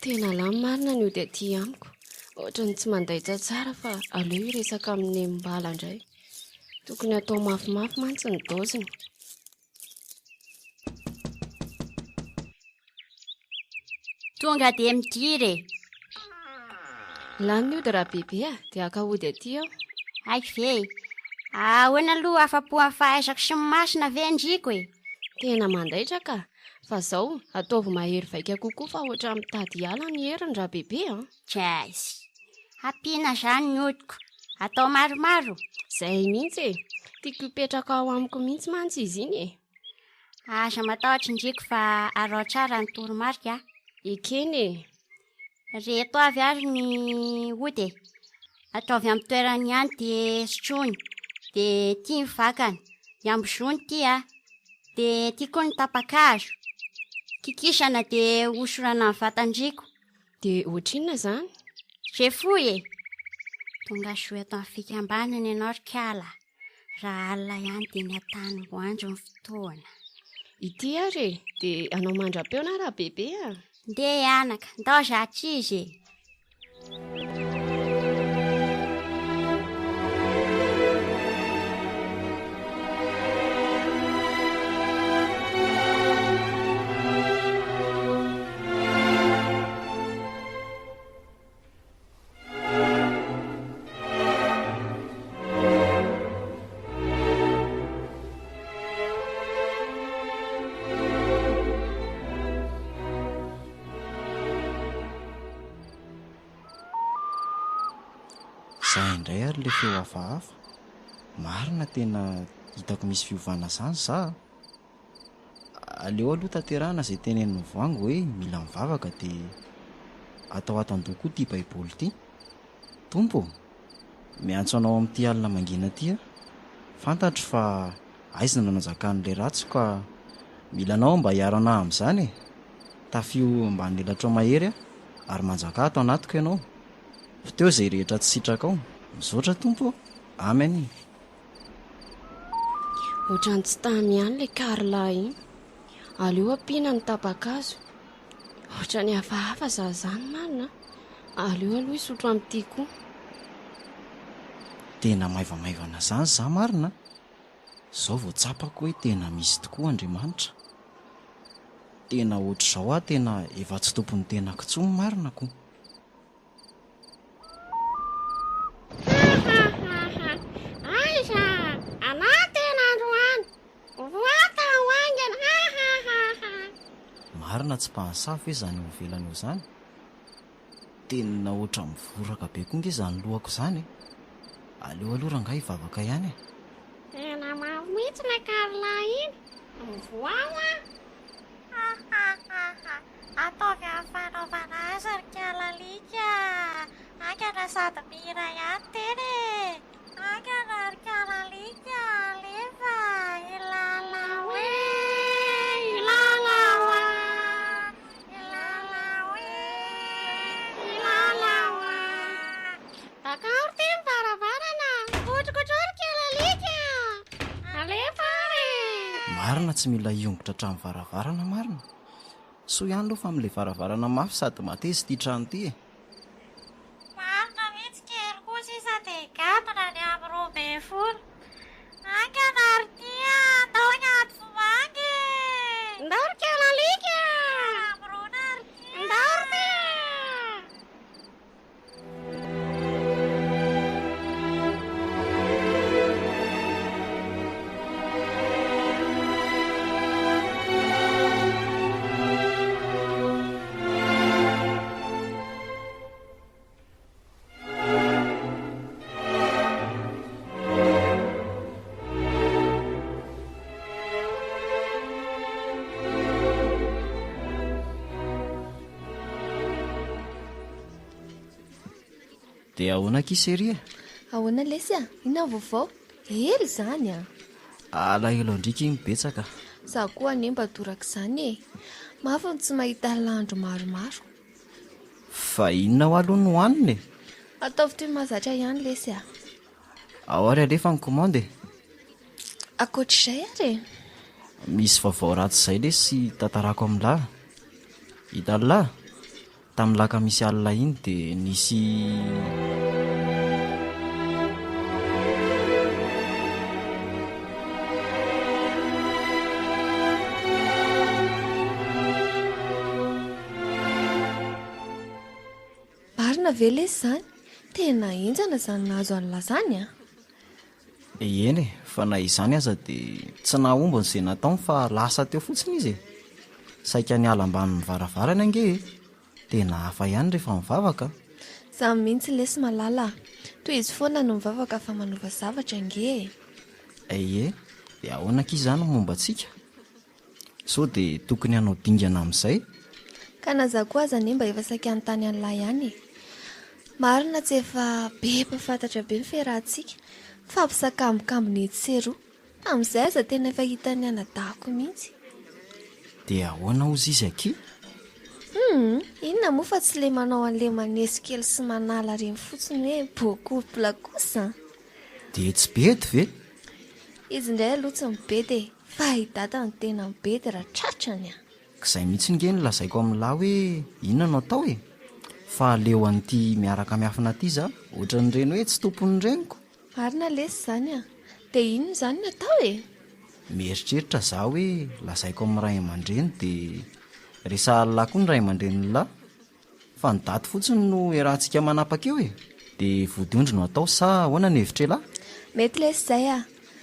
Tena lany marina ny ody aty amiko. Ohatran'ny tsy mandaitra tsara fa aleo hiresaka amin'ny Nembala indray. Tokony atao mafimafy mantsy ny doziny. Tonga dia midira e. Lany ny ody Rabebe a, dia haka ody aty aho. Haiko ve e. Ahoana aloha afa-po amin'ny fahaizako sy ny masina ve ndriko e? Tena mandaitra ka. Fa zao, ataovy mahery vaika kokoa fa ohatran'ny mitady hiala ny heriny Rabebe a. Jazz. Ampiana izany ny odiko. Atao maromaro. Zay mihitsy e. Tiako hipetraka ao amiko mihitsy mantsy izy iny e. Aza matahotra indriko fa araho tsara ny toromarika a. Ekena e. Reto avy ary ny ody e. Ataovy amin'ny toerany ihany dia sotroiny. Dia ity ny vakany. Iambozony ity a. Dia ity koa ny tapa-kazo. Kikisana dia hosorana ny vatan-driko. Dia ohatrinona izany? Jefoy e! Tonga soa eto amin'ny fikambanana ianao ry kala. Raha alina ihany dia ny antanimboanjo ny fotoana. Ity ary e! Dia hanao mandra-peo na Rabebe a! Ndeha anaka, ndao zatra izy e! Zay indray ary le feo hafahafa. Marina tena hitako misy fiovana zany za a. Aleo aloha tanterahana izay tenenin'i Voangy hoe mila mivavaka dia. atao ato an-doha koa ity Baiboly ity. Tompo ô, miantso Anao amin'ity alina mangina ity aho. Fantatro fa aizina no nanjakan'ilay ratsy ka mila Anao aho mba hiaro anah amin'izany e. Tafio ambany elatrao mahery aho ary manjakà ato anatiko Ianao. Poteho izay rehetra tsy sitrakao. Misaotra Tompo ô. Amen. Ohatran'ny tsy tamy ihany ilay Carla iny. Aleo ampiana ny tapa-kazo. Ohatran'ny hafahafa za zany marina a. Aleo aloha hisotro amin'ity koa. Tena maivamaivana zany za marina a. Zao vao tsapako hoe tena misy tokoa Andriamanitra. Tena ohatr'izao aho tena efa tsy tompon'ny tenako intsony marina ko. Hahahaha! Aiza! Anah tena androany! Voata ho haingana! Hahahaha! Marina tsy mpahansavy ve zany eo ivelany eo zany? Tena ohatran'ny mivoraka be koa nge zany lohako zany e! Aleo aloha rangahy hivavaka ihany e! Tena mafy mihitsy ilay Carla iny! Mivoaha hoa! Hahahaha! Ataovy amin'ny fanaovana azy ry kalalika a! Haingana sady mihira ihany tena e! Haingana ry kalalika alefa Ilalao e! Ilalao a! Ilalao e! Ilalao a! Dakaro ty ny varavarana! Kotrokotroy ry kalalika! Alefa ary e! Marina tsy mila hiongotra hatramin'ny varavarana marina. Soa ihany aloha fa amin'ilay varavarana mafy sady mateza ity trano ity e. Marina mihitsy kely koa sisa dia higadona ny amin'ny 12. Haingana ry ty a! Andao hiady vomanga e! Ndao ry kely alika a! Mirona ry ty a! Ndao ry ty a! Dia ahoana akia chérie e? Ahoana lesy a? Inona ny vaovao? Ela izany a! Alahelo andriaka iny betsaka. Za koa anie mba torak'izany e! Mafy ny tsy mahita landro maromaro. Fa inona hoa aloha no hohanina e? Ataovy toy ny mahazatra ihany lesy a! Ao ary alefa ny commande e! Ankoatr'izay ary e? Misy vaovao ratsy izay lesy tantarako amin'lah. Hitan'lah? Tamin'ny lakamisy alina iny dia nisy. Marina ve lesy izany? Tena henjana izany nahazo an'lah izany an! Eny e, fa na izany aza dia tsy nahomby ny izay nataony fa lasa teo fotsiny izy e! Saika niala ambanin'ny varavarany ange e! Tena hafa ihany rehefa mivavaka a! Zany mihitsy lesy malala a! Tohizo foana ny mivavaka fa manova zavatra ange e! Ie, dia ahoana akia izany ny momba antsika? Sao dia tokony hanao dingana amin'izay? Ka na za koa aza anie mba efa saika hanontany an'lah ihany e! Marina tsy efa be mpahafantatra be ny fiarahantsika, fampisakambokambona etsy sy eroa, tamin'izay aza tena efa hitan'ny anadahiko mihitsy. Dia ahoana hozy izy akia? Humm, inona moa fa tsy le manao an'le maneso kely sy manala reny fotsiny hoe beau couple kosa an! Dia tsy bedy ve? Izy indray aloha tsy mibedy e! Fa i dada no tena mibedy raha tratrany a! K'izay mihitsy nge no lazaiko amin'lah hoe inona no atao e! Fa aleo an'ity miaraka miafina ity za, ohatran'ireny hoe tsy tompon'ny reniko. Marina lesy izany a! Dia inona izany no atao e? Mieritreritra za hoe lazaiko amin'ny ray aman-dreny dia resahan'lah koa ny ray aman-drenin'lah. Fa ny daty fotsiny no iarahantsika manapaka eo e! Dia vodiondry no atao sa ahoana ny hevitr'elah? Mety lesy izay a!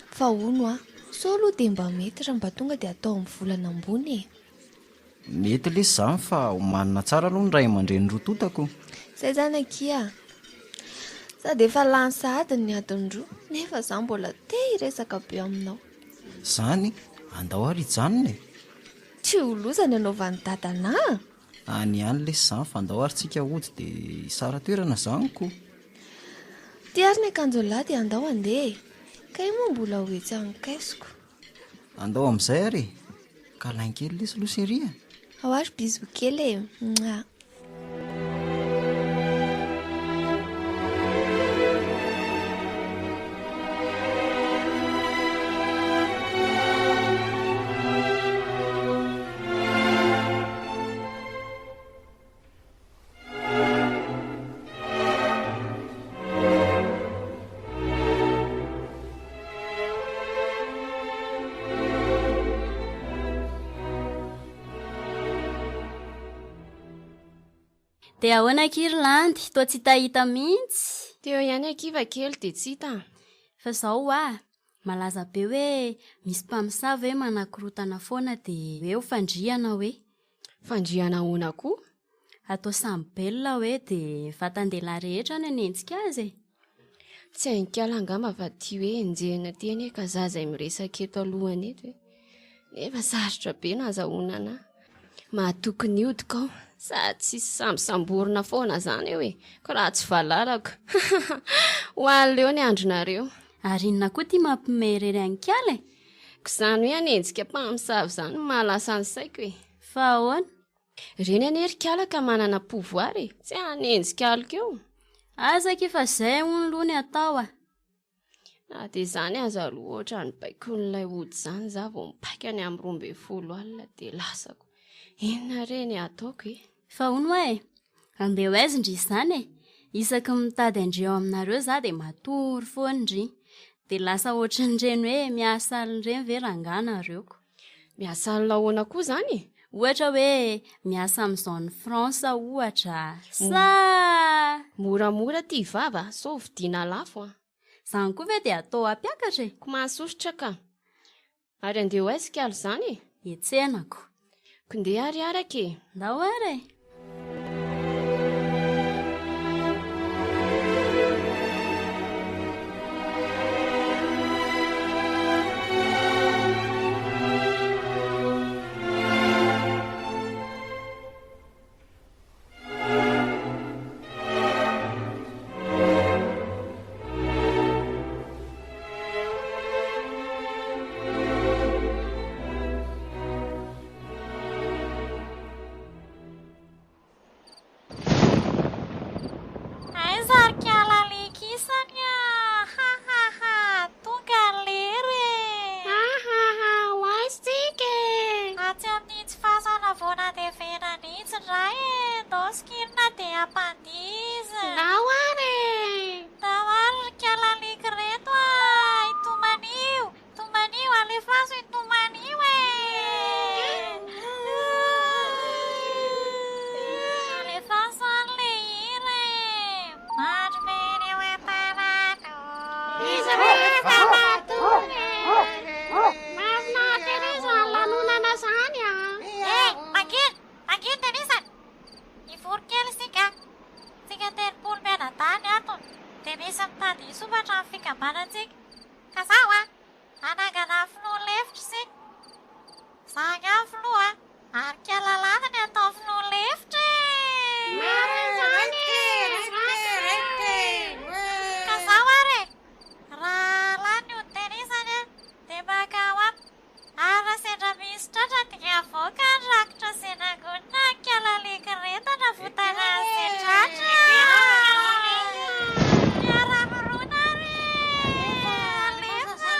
Fa hono a! Sao aloha dia mba mety raha mba tonga dia atao amin'ny volana ambony e! Mety lesy izany fa omanina tsara aloha ny ray aman-dreny roa tonta ko! Izay izany akia a! Sady efa lany sahady ny adiny roa nefa za mbola te hiresaka be aminao. Izany? Andao ary hijanona e! Tsy ho loza ny anaovan'i dada anah! Any ihany lesy izany fa andao ary tsika hody dia hisara-toerana izany ko. Ty ary ny akanjon'lah dia andao handeha e! Kay moa mbola ho etsy an-kaisiko. Andao amin'izay ary e! Câlin kely lesy aloha chérie a! Ao ary bisous kely e! Mouah. Dia ahoana akia ry Landy? Toa tsy hitahita mihitsy. Teo ihany akia fa kely dia tsy hita. Fa izao hoa, malaza be hoe misy mpamosavy hoe manakorotana foana dia hoe ho fandrihana hoe. Fandrihana ahoana koa? Atao samy belona hoe dia vatan-dehilahy rehetra no hanenjika azy e! Tsy hain'ikala angamba fa ity hoe enjehina ity anie ka za izay miresaka eto alohany eto e! Nefa sarotra be no azahoana anà. Mahatoky ny hodiko aho, sady tsisy sambosamborina foana izany eo e! Ko raha tsy valalako. Ho alina eo ny andronareo. Ary inona koa ity mampiomehy irery an'ikala e? Ko izany hoe hanenjika mpamosavy izany no mahalasa ny saiko e! Fa ahoana? Ireny anie ry kala ka manana pouvoir e! Tsy hanenjika aloka eo. Aza akia fa zay hono loha ny atao a! Na dia izany aza aloha ohatran'ny baikon'ilay ody izany za vao mipaika ny amin'ny 12 alina dia lasako. Inona re ny ataoko e? Fa hono hoa e! Andeha ho aiza ndry izany e? Isaky ny mitady an-dry ao aminareo za dia matory foana ndry. Dia lasa ohatran'ireny hoe miasa alina ireny ve rangaha nareo ko? Miasa alina ahoana koa izany e? Ohatra hoe miasa amin'ny zone France ohatra sa. Moramora ty vava sao vidiana lafo an! Izany koa ve dia atao hampiakatra e? Ko mahasosotra ka! Ary andeha ho aiza kalo izany e? Hiantsenako. Ko ndeha ary araka e! Ndao ary e! Aiza ry kala alika isany a! Ha ha ha! Tonga lery e! Ha ha ha! Ho aiza tsika e? Atsy amin'itsy fasana vao nandevenana itsy indray e! Ndao sikirina dia ampandiza! Ndao ary e! Ndao ary ry kala alika ireto a! Itomanio! Tomanio, alefaso i Tomanio e! Alefaso any le hira e! Mandry very eo an-tanàna Izy rehefa matory e! Mahafinaritra ery izany lanonana izany a! Eh, mangina! Mangina Denisany! Hivory kely isika. Tsika 30 mianadahy ny antony. Dia misy mitady hisopatra amin'ny fikambanantsika. Ka zaho a! Hanangana filoha lefitra isika. Za angaha filoha a! Ary kialalana ny atao filoha lefitra e! Marina izany e! Raikitra e! Ka zaho ary e! Raha lany ny hodi-tenisany a! Dia maka ao amiko. Ary raha sendra misy tratra dia avoaka ny rakitra izay nangonina ankalaleko ireto hanavotana an'izay tratra. Miara-mirona ary e! Alefa!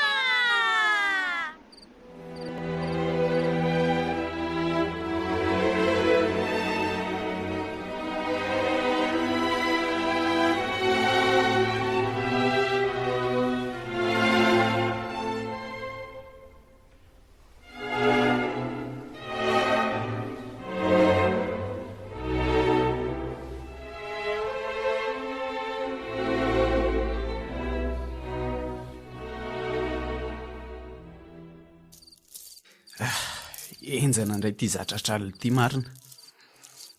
Henjana indray ity zatratr'alina ity marina.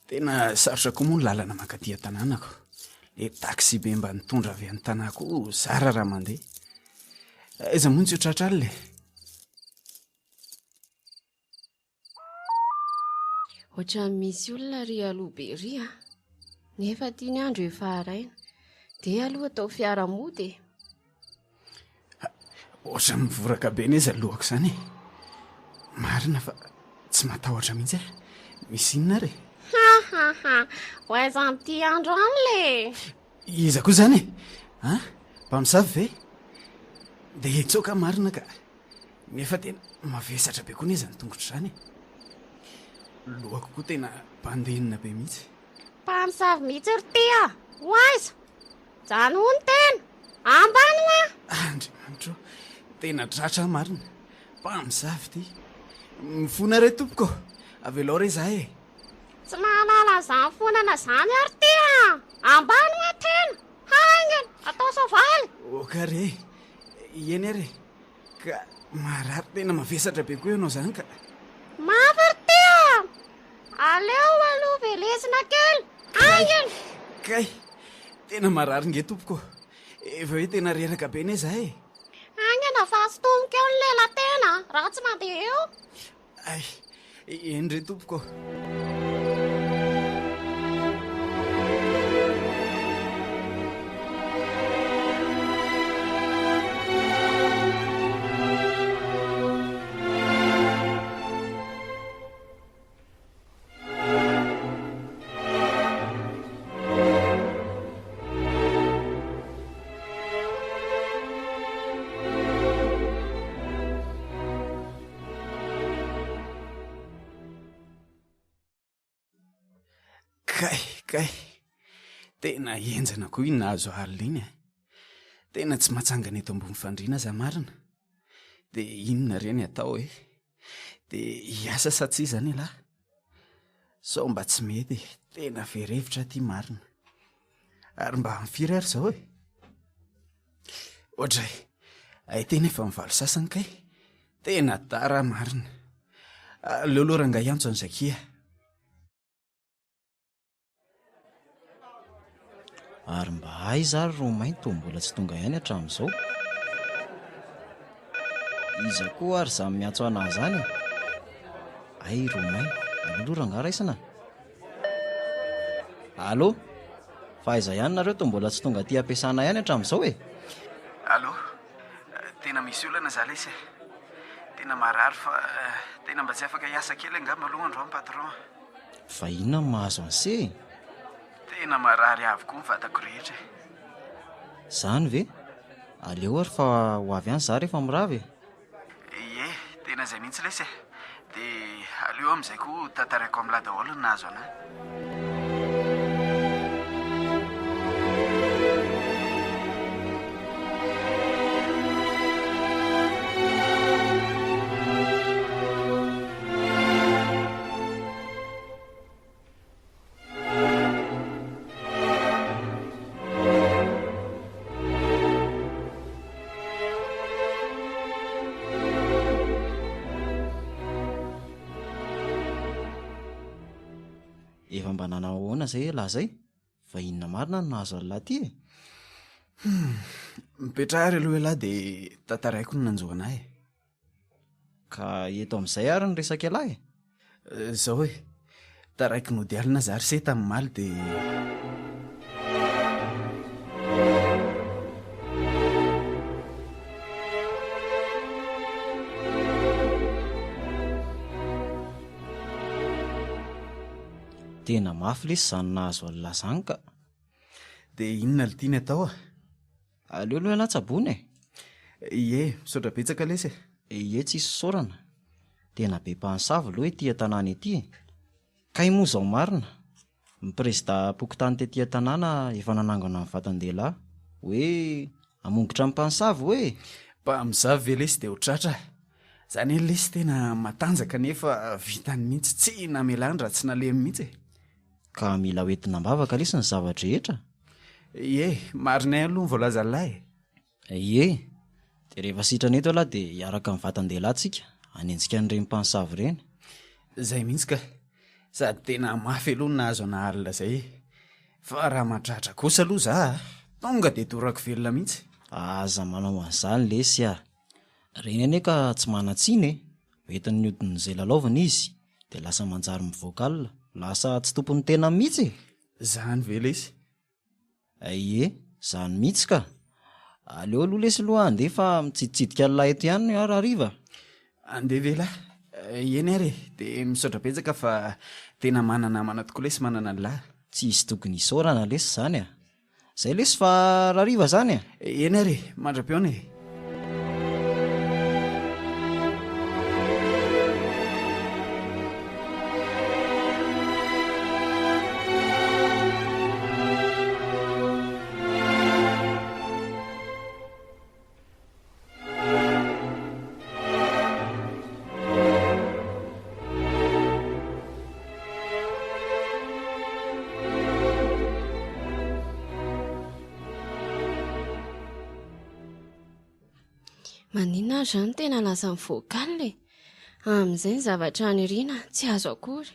Tena sarotra koa moa ny lalana mankaty an-tanànako. Le taxi be mba nitondra avy any Tanà koa zara raha mandeha. Aiza moa no tsy ho tratra alina e? Ohatran'ny misy olona ry aloha be ry a. Nefa aty ny andro efa haraina. Dia aloha atao fiara mody e. Ohatran'ny mivoraka be anie izany lohako izany e. Marina fa tsy matahotra mihitsy aho. Misy inona ary e? Ha ha ha! Ho aiza amin'ity andro any le? Iza koa izany e? An? Mpamosavy ve? Dia hitsoaka marina ka. Nefa tena mavesatra be koa anie izany tongotro izany e. Lohako koa tena bandenina be mihitsy. Mpamosavy mihitsy ry ty a! Ho aiza? Janony tena! Ambany hoa! Andriamanitro ô! Tena tratra aho marina! Mpamosavy ity! Mifona re tompoko ô! Avelao re izahay e! Tsy mahalala an'izany fonana izany ary ity a! Ambany hoa tena! Haingana! Atao soavaly! Ok re! Eny ary e! Ka marary tena mavesatra be koa ianao izany ka! Mafy ry ty a! Aleo aloha velesina kely! Haingana! Kay! Tena marary nge tompoko ô! Efa hoe tena reraka be anie za e! Haingana fa sintomiko eo ny lela tena raha tsy mandeha eo! Ay, eny re tompoko. Kay, kay. Tena henjana koa iny nahazo alina iny e. Tena tsy mahatsangana eto ambony fandriana za marina. De inona re ny atao e? De hiasa sa tsia zany ialahy? Sao mba tsy mety e, tena very hevitra aty marina. Ary mba amin'ny firy ary izao e? Oadray, hay tena efa mivalo sasany kay. Tena tara marina. Aleo aloha rangahy hiantso an'i Zakia. Ary mba aiza ary Romain toa mbola tsy tonga ihany hatramin'izao? Iza koa ary izany miantso anah izany e? Hay Romain, aleo aloha rangahy raisina. Allô? Fa aiza ihany nareo toa mbola tsy tonga aty am-piasana ihany hatramin'izao e? Allô? Tena misy olana za lesy e. Tena marary fa tena mba tsy afaka hiasa kely angamba aloha androany patron a. Fa inona no mahazo an'se e? Tena marary avokoa ny vatako rehetra e. Zany ve? Aleo ary fa ho avy any za rehefa mirava e. Ie, tena izay mihitsy lesy e. Dia aleo amin'izay koa tantaraiko amin'lah daholo ny nahazo anah. Efa mba nanao ahoana izay elah zay? Fa inona marina no nahazo an'lah ty e? Hum, mipetraha ary aloha elah dia tantaraiko ny nanjo anah e. Ka eto amin'izay ary ny resak'ialahy e! Zao e, taraiky nody alina za ry se tamin'ny omaly de. Tena mafy lesy izany nahazo an'lah zany ka. De inona le tiany atao a? Aleo aloha ialahy tsaboina e! Ie, misaotra betsaka lesy e! Ie, tsisy isaorana. Tena be mpanosavy aloha ity an-tanàna ity e! Kay moa izao marina, ny prezidà-pokontany tety an-tanàna efa nanangona ny vatan-dehilahy hoe hamongotra ny mpanosavy hoe e! Mpamosavy ve lesy dia ho tratra? Zany hoe lesy tena matanjaka nefa vitany mihitsy, tsy namelany raha tsy nalemy mihitsy e! Ka mila hoentina am-bavaka lesy ny zava-drehetra. Ie, marina ihany aloha ny voalazan'lah e. Ie, dia rehefa sitrana eto ialahy dia hiaraka amin'ny vatan-dehilahy tsika, hanenjika an'ireny mpanosavy ireny. Izay mihitsy ka. Sady tena mafy aloha ny nahazo anà alina izay e. Fa raha mahatratra kosa aloha za a, tonga dia dorako velona mihitsy. Aza manao an'izany lesy a. Ireny anie ka tsy manan-tsiny e. Hoentin'ny hodin'izay lalaovina izy. Dia lasa manjary mivoaka alina. Lasa tsy tompon'ny tena mihitsy e! Zany ve lesy? Ie, zany mihitsy ka! Aleo aloha lesy aloha handeha fa mitsiditsidika an'lah eto ihany aho rahariva. Andeha ve lah? Eny ary e! Dia misaotra betsaka fa tena mana-namana tokoa lesy manana an'lah. Tsisy tokony hisaorana lesy zany a! Zay lesy fa rahariva zany a! Eny ary e! Mandra-pihaona e! Maninona ary izany tena lasa mivoaka alina e? Amin'izay ny zavatra aniriana tsy azo akory.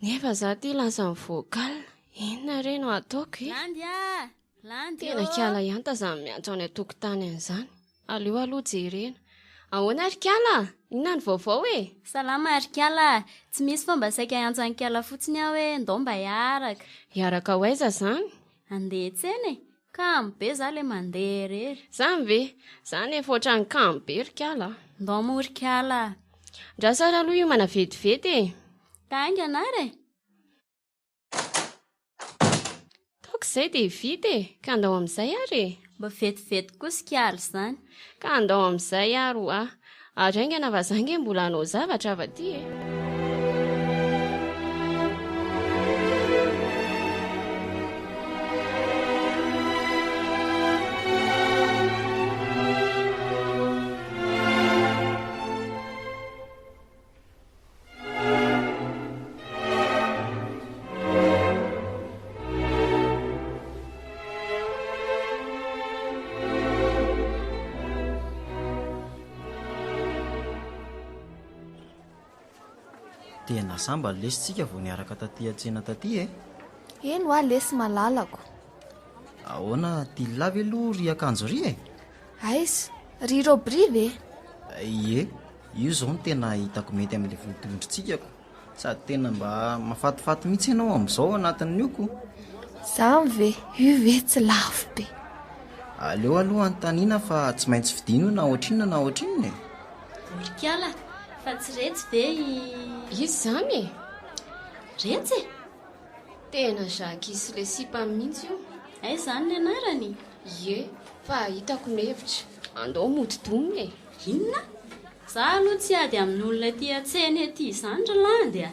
Nefa za ty lasa mivoaka alina, inona re no ataoko e? Landy a! Landy Tena ô! kiala ihany tazan'ny miantso any an-tokotany an'izany. Aleo aloha jerena. Ahoana ry kiala? Inona ny vaovao e? Salama ry kiala a! Tsy misy fa mba saika hiantso an'i kiala fotsiny aho hoe ndao mba hiaraka. Hiaraka ho aiza izany? Handeha hiantsena e! Kamo be za le mandeha irery. Zany ve? Za nefa ohatran'ny kamo be ry kala a. Ndao moa ry kala a. Ndraso ary aloha hiomana vetivety e. Ka haingana ary e. Taoko izay dia vita e. Ka ndao amin'izay ary e. Mba vetivety kosa kala izany. Ka ndao amin'izay ary hoa. Ary haingana fa za nge mbola hanao zavatra avy aty e. Tena sambany lesy tsika vao niaraka taty an-tsena taty e! Eny hoa lesy malalako. Ahoana Tilla ve aloha ry akanjo ry e? Aiza? Ry robe ry ve? Ie, io izao no tena hitako mety amin'ilay volon-tondrontsika ko. Sady tena mba mahafatifaty mihitsy ianao amin'izao anatin'io ko. Zany ve? Io ve tsy lafo be? Aleo aloha anontaniana fa tsy maintsy vidiana io na ohatrinona na ohatrinona e. Orikala, fa tsy retsy ve i. Iza izany e? Retsy e! Tena Jackie sy le sipany mihitsy io. Aiza izany ny anarany? Ie, fa hitako ny hevitra. Andao mody domina e! Inona? Za aloha tsy hiady amin'olona ety an-tsena ety izany ry Landy a!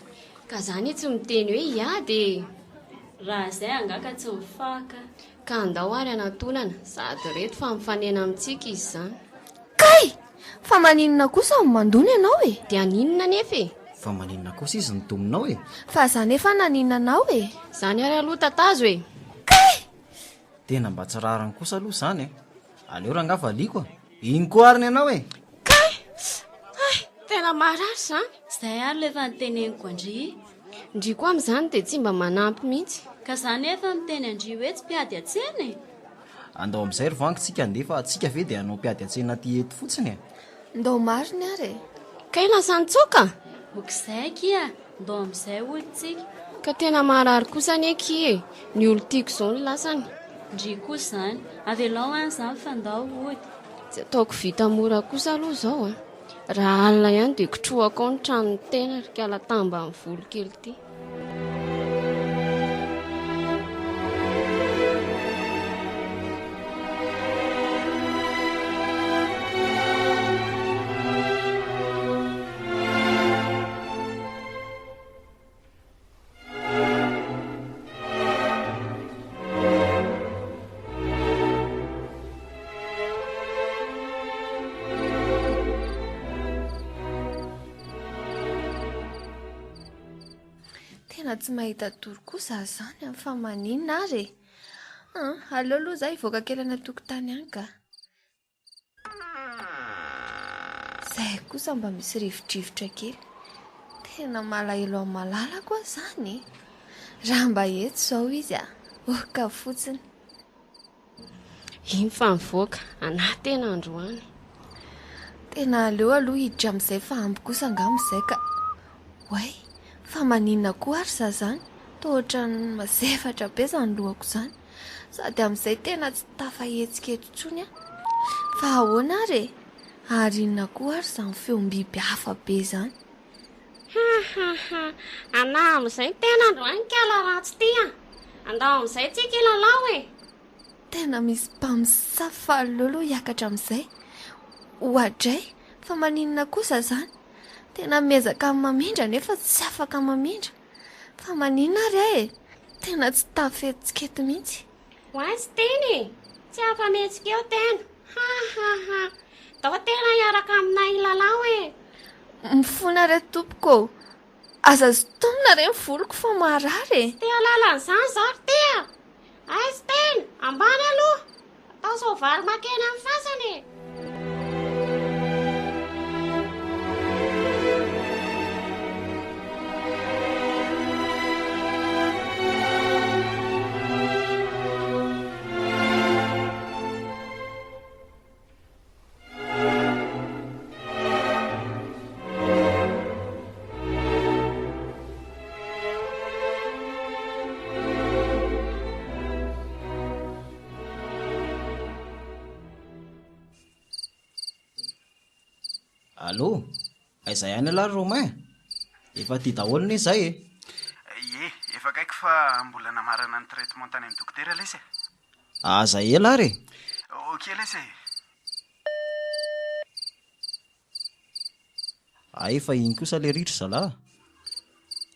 Ka za anie tsy miteny hoe hiady e! Raha izay angaha ka tsy mifaka. Ka andao ary hanatonana, sady reto fa mifanena amintsika izy izany. Kay! Fa maninona kosa no mandona ianao e? Dia haninona anefa e? Fa maninona kosa izy no dominao e? Fa za nefa naninona anao e? Izany ary aloha tatazo e! Kay! Tena mba tsy rariny kosa aloha izany e! Aleo rangaha valiako a! Iny koa ary ny anao e! Kay! Hay! Tena marary izany! Izay ary ilay efa noteneniko an-dry. Ndry koa amin'izany dia tsy mba manampy mihitsy. Ka za nefa miteny an-dry hoe tsy mpiady an-tsena e! Andao amin'izay ry voangy tsika handeha fa tsika ve dia hanao mpiady an-tsena aty eto fotsiny e! Ndao marina ary e! Kay lasa nitsoaka? Ok izay akia, ndao amin'izay hody tsika. Ka tena marary kosa anie akia e! Ny olon-tiako izao no lasany. Ndry koa izany. Avelao any izany fa ndao hody. Tsy ataoko vita mora kosa aloha izao a! Raha alina ihany dia kotrohako ao ny tranon'ny tena ry kala tambanivolo kely ity. Tena tsy mahita tory koa za zany an, fa maninona ary e? An, aleo aloha za hivoaka kely any an-tokotany any ka. Zay kosa mba misy rivodrivotra kely. Tena malahelo an'i Malalako aho zany e. Raha mba eto izao izy a, oka fotsiny. Iny fa mivoaka, anah tena androany. Tena aleo aloha hiditra amin'izay fa ampy kosa angamba izay ka. Oay, fa maninona koa ary za zany? Toa ohatran'ny mazefatra be izany lohako izany. Sady amin'izay tena tsy tafahetsika eto intsony aho. Fa ahoana ary e? Ary inona koa ary izany feom-biby hafa be izany? Ha ha ha, anà amin'izay ny tena androany kala ratsy ity a! Andao amin'izay tsika hilalao e! Tena misy mpamosavy fa aleo aloha hiakatra amin'izay. Oadray, fa maninona kosa izany? Tena miezaka mamindra nefa tsy afaka mamindra. Fa maninona ary aho e? Tena tsy tafihetsika eto mihitsy. Ho aiza tena e? Tsy afa-mihetsika eo tena. Ha ha ha. Ndao tena hiaraka aminay hilalao e. Mifona re tompoko ô. Aza sintomina re ny voloko fa marary e. Tsy te hahalala an'izany izaho ry Tia. Aiza tena? Ambany aloha! Atao soavaly makeny amin'ny fasana e! Allô, aiza ihany ialahy ry Romain? Efa aty daholo anie izay e! Ie, efa akaiky fa mbola namarana ny traitement tany amin'ny dokotera lesy e! Aza ela ary e! Ok lesy e! Hay fa iny kosa le ry ry zalahy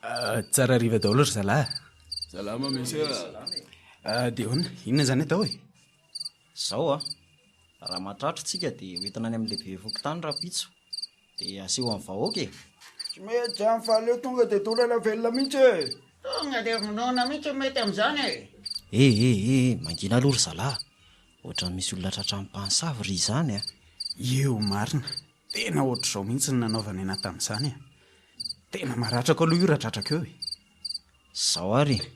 a! Tsara hariva daholo ry zalahy a! Salama monsieur a! Dia ahoana? Inona izany atao e? Zao a! Raha mahatratra tsika dia hoentina any amin'ny lehibe fokontany rahampitso dia aseho amin'ny vahoaka e! Tsy mety izany fa aleo tonga dia dorana velona mihitsy e! Tonga dia vonoina mihitsy no mety amin'izany e! Eh eh eh! Mangina aloha ry zalahy! Ohatran'ny misy olona tratran'ny mpansavy ry izany a! Io marina! Tena ohatr'izao mihitsy ny nanaovany anah tamin'izany a! Tena maratra ko aloha io raha tratrako eo e! Zao ary e!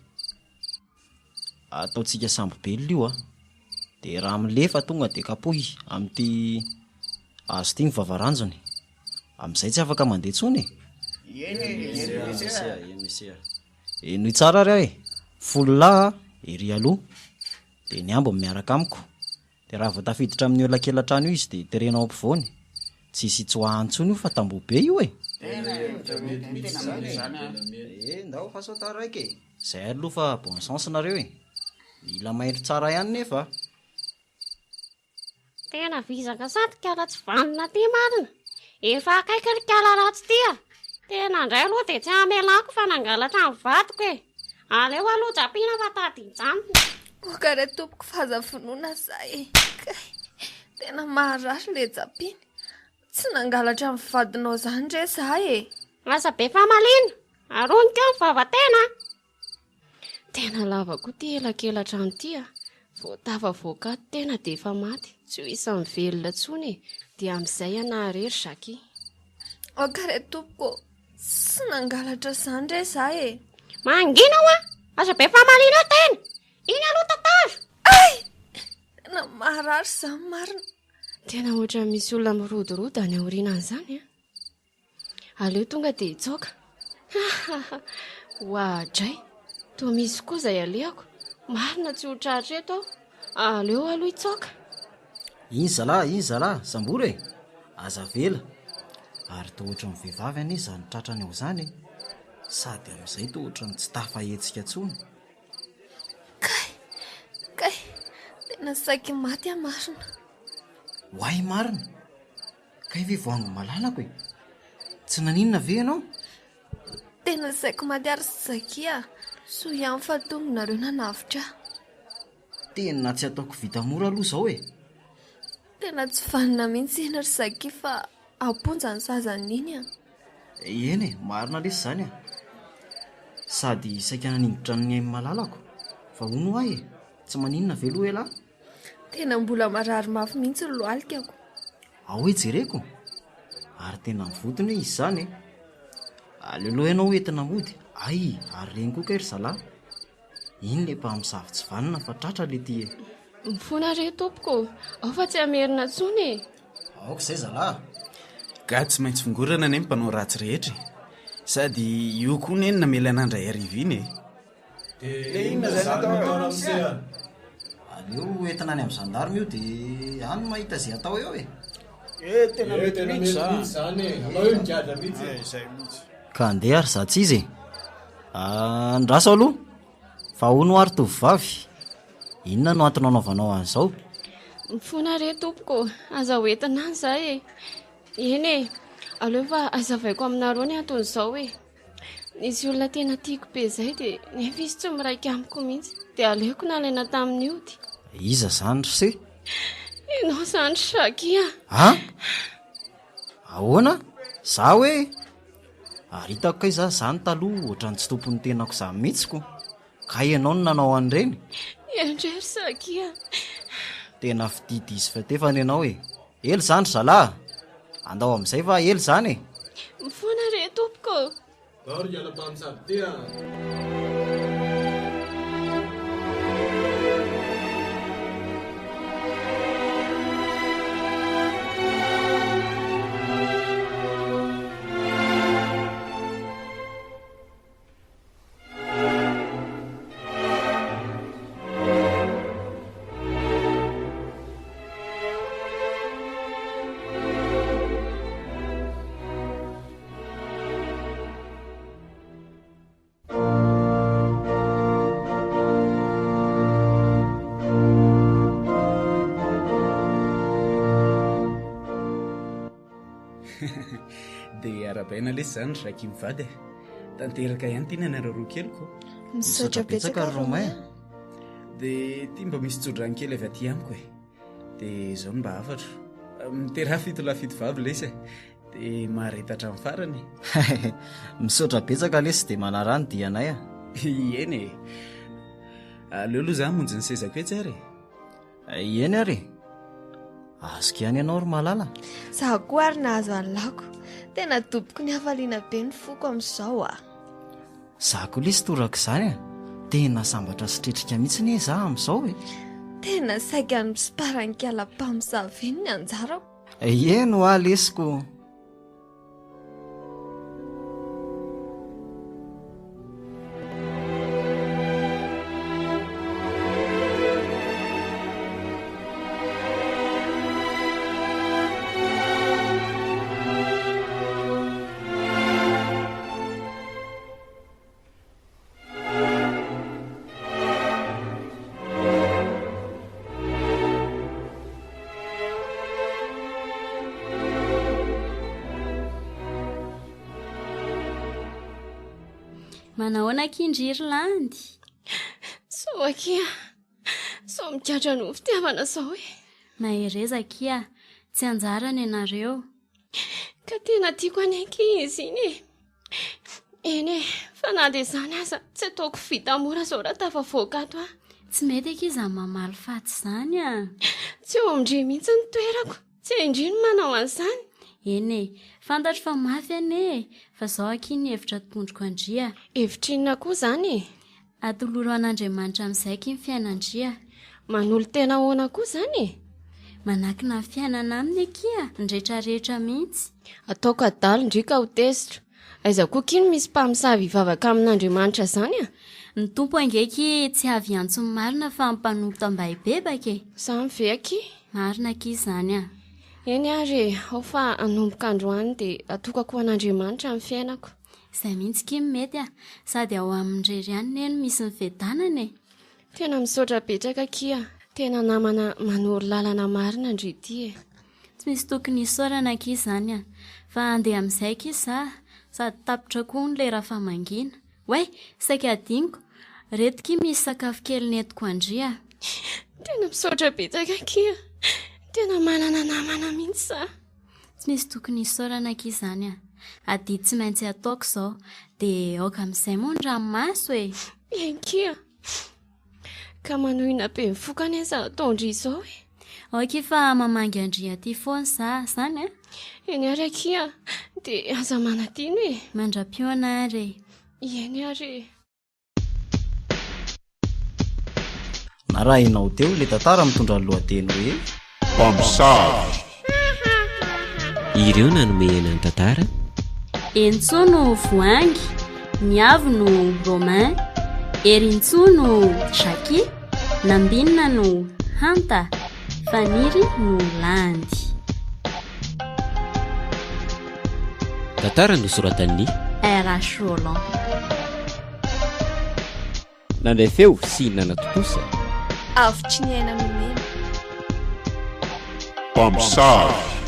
Ataontsika sambo-belona io a! Dia raha milefa tonga dia kapohy amin'ity hazo ity ny vavaranjony. Amin'izay tsy afaka mandeha intsony e! Eny e, eny Mesia a! Eny Mesia a! Henoy tsara ary aho e! Folo lahy ery aloha, dia ny ambiny miaraka amiko. Dia raha vao tafiditra amin'io elakelatrano io izy dia terena ao ampovoany. Tsy hisy hitsoahany intsony io fa tamboho be io e! Tena hevitra mety mihitsy izany e! Eh, ndao fa sao taraiky e! Zay aloha fa bon sens nareo e! Mila mailo tsara ihany nefa a! Tena vizaka sady kala tsy vanona ty marina. Efa akaiky ry kala ratsy ty a. Tena indray aloha dia tsy hamelako fa nangalatra ny vadiko e. Aleo aloha japiana fa tady hijanona. Oka re tompoko fa aza vonoina za e. Kay, tena maharary le japiana. Tsy nangalatra ny vadinao zany re za e. Aza be famaliana. Aronika eo ny vava tena a. Tena lava koa ity elakelatrano ity a! Vao tafavoaka ato tena dia efa maty, tsy ho isan'ny velona intsony e! Dia amin'izay ianah re ry Jackie. Aoka re tompoko ô! Tsy nangalatra izany re za e! Mangina hoa! Aza be famaliana eo tena! Iny aloha tantara! Ay! Tena marary izany marina! Tena ohatran'ny misy olona mirodorodo any aoriana any izany a! Aleo tonga dia hitsoaka. Hahaha! Oadray! Toa misy koa izay alehako. Marina tsy ho tratra eto aho. Aleo aloha hitsoaka. Iny zalahy, iny zalahy, sambory e! Aza avela. Ary toa ohatran'ny vehivavy anie izany tratrany ao izany e! Sady amin'izay toa ohatran'ny tsy tafahetsika intsony. Kay! Kay! Tena saiky maty aho marina. Oay marina! Kay ve voangy malalako e? Tsy naninona ve ianao? Tena saiko maty ary Zaky a! Soa ihany fa tonga nareo nanavotra ahy. Tena tsy ataoko vita mora aloha izao e! Tena tsy vanona mihitsy iny ry Zaky fa am-ponja ny sazan'iny a! Eny e, marina lesy izany a! Sady saika naningotra ny ain'i malalako. Fa hono hoa e, tsy maninona ve aloha elah? Tena mbola marary mafy mihitsy ny lohalikako. Ao hoe jereko? Ary tena mivotona izy izany e! Aleo aloha ianao entina mody. Hay, ary reny koa kay ry zalahy. Iny le mpamosavy tsy vanona fa tratra le ty e! Mifona re tompoko ô! Ao fa tsy hamerina intsony e! Aoka izay zalahy a! Ka tsy maintsy fongorana anie ny mpanao ratsy rehetra e! Sady io koa neny namela anah indray hariva iny e. Dia inona izay natao eo ramose a? Aleo entina any amin'ny gendarme io dia any mahita izay atao eo e. Eh, tena mety mihitsy zany e. Alao io migadra mihitsy e. Izay mihitsy. Ka andeha ary za tsy izy e. Andraso aloha. Fa hono ary tovovavy, inona no antony anaovanao an'izao? Mifona re tompoko, aza hoentina any za e. Eny e, aleo fa azavaiko aminareo ny anton'izao e. Nisy olona tena tiako be izay dia nefa izy tsy miraika amiko mihitsy dia aleoko nalaina tamin'ny ody. Iza izany ry se? Ianao izany ry Jackie a! An? Ahoana? Za hoe? Ary hitako kay za zany taloha ohatran'ny tsy tompon'ny tenako zany mihitsy ko. Kay ianao no nanao an'ireny? Eny re ry Jackie a! Tena fitia diso fitefana ianao e! Ela izany ry zalahy a! Andao amin'izay fa ela izany e! Mifona re tompoko ô! Ndao ry hiala mpamosavy ty a! Dia arahabaina lesy izany ry Jackie mivady e. Tanteraka ihany ity ny anareo roa keliko. Misaotra betsaka ry Romain. Dia ity mba misy tsodrano kely avy aty amiko e. Dia izao no mba hafatro. Miteraha fitolahy fitovavy lesy e. Dia mahareta hatramin'ny farany e. Misaotra betsaka lesy dia manaraha ny dianay a. Eny e. Aleo aloha za hamonjy ny sezako etsy ary e. Eny ary e. Azoko ihany ianao ry malala. Za koa ary nahazo an'lako. Tena doboky ny hafaliana be ny foko amin'izao a. Za koa lesy torak'izany a! Tena sambatra sy tretrika mihitsy anie za amin'izao e! Tena saika nosiparan'ikala mpamosavy iny ny anjarako. Eny hoa lesy ko! Manahoana akia ndry ry Landy? Sao akia, sao migadra noho ny fitiavana zao e. Mahereza akia, tsy anjarany ianareo. Ka tena tiako anie akia izy iny e. Eny e, fa na dia izany aza, tsy ataoko vita mora izao raha tafavoaka ato aho. Tsy mety akia izany mamaly faty izany a! Tsy eo amin-dry mihitsy ny toerako, tsy hain-dry ny manao an'izany. Eny e, fantatro fa mafy anie e, fa izao akia ny hevitra tondroko an-dry a! Hevitra inona koa izany e? Atoloro an'Andriamanitra amin'izay akia ny fiainan-dry a! Manolo-tena ahoana koa izany e? Manakina ny fiainana aminy akia, ny retraretra mihitsy. Ataoko adala ndry ka ho tezitra. Aiza koa akia no misy mpamosavy hivavaka amin'Andriamanitra izany a? Ny Tompo ange akia tsy avy hiantso ny marina fa ny mpanota mba hibebaka e! Izany ve akia? Marina akia izany a! Eny ary e, ao fa hanomboka androany dia atokako ho an'Andriamanitra ny fiainako. Izay mihitsy akia no mety a! Sady ao aminy irery ihany ne no misy ny fiadanana e! Tena misaotra betsaka akia, tena namana manoro lalana marina ndry ity e! Tsy misy tokony hisaorana akia izany a! Fa handeha amin'izay akia za, sady tapitra koa hono lera famangiana. Oay! Saika hadinoko! Reto kia misy sakafo kely nentiko an-dry a! Tena misaotra betsaka akia, tena manana namana mihitsy za. Tsy misy tokony hisaorana akia izany a! Adidy tsy maintsy ataoko izao, dia aoka amin'izay moa ny ranomaso e! Eny kia! Ka manohina be ny foko anie izao ataon-dry izao e! Ao akia fa mamangy an-dry aty foana za, izany a! Eny ary akia, dia aza manadino e! Mandra-pihaona ary e! Eny ary e! Narahinao teo ilay tantara mitondra ny lohateny hoe. Mpamosavy. Ireo nanome aina ny tantara. Henintsoa no Voahangy, Niavo no Romain, Herintsoa no Jackie, Nambinina no Hanta, Faniry no Landy. Tantara nosoratan'i. RH Roland. Nandray feo sy nanatontosa. Avotry ny aina nomena. Mpamosavy.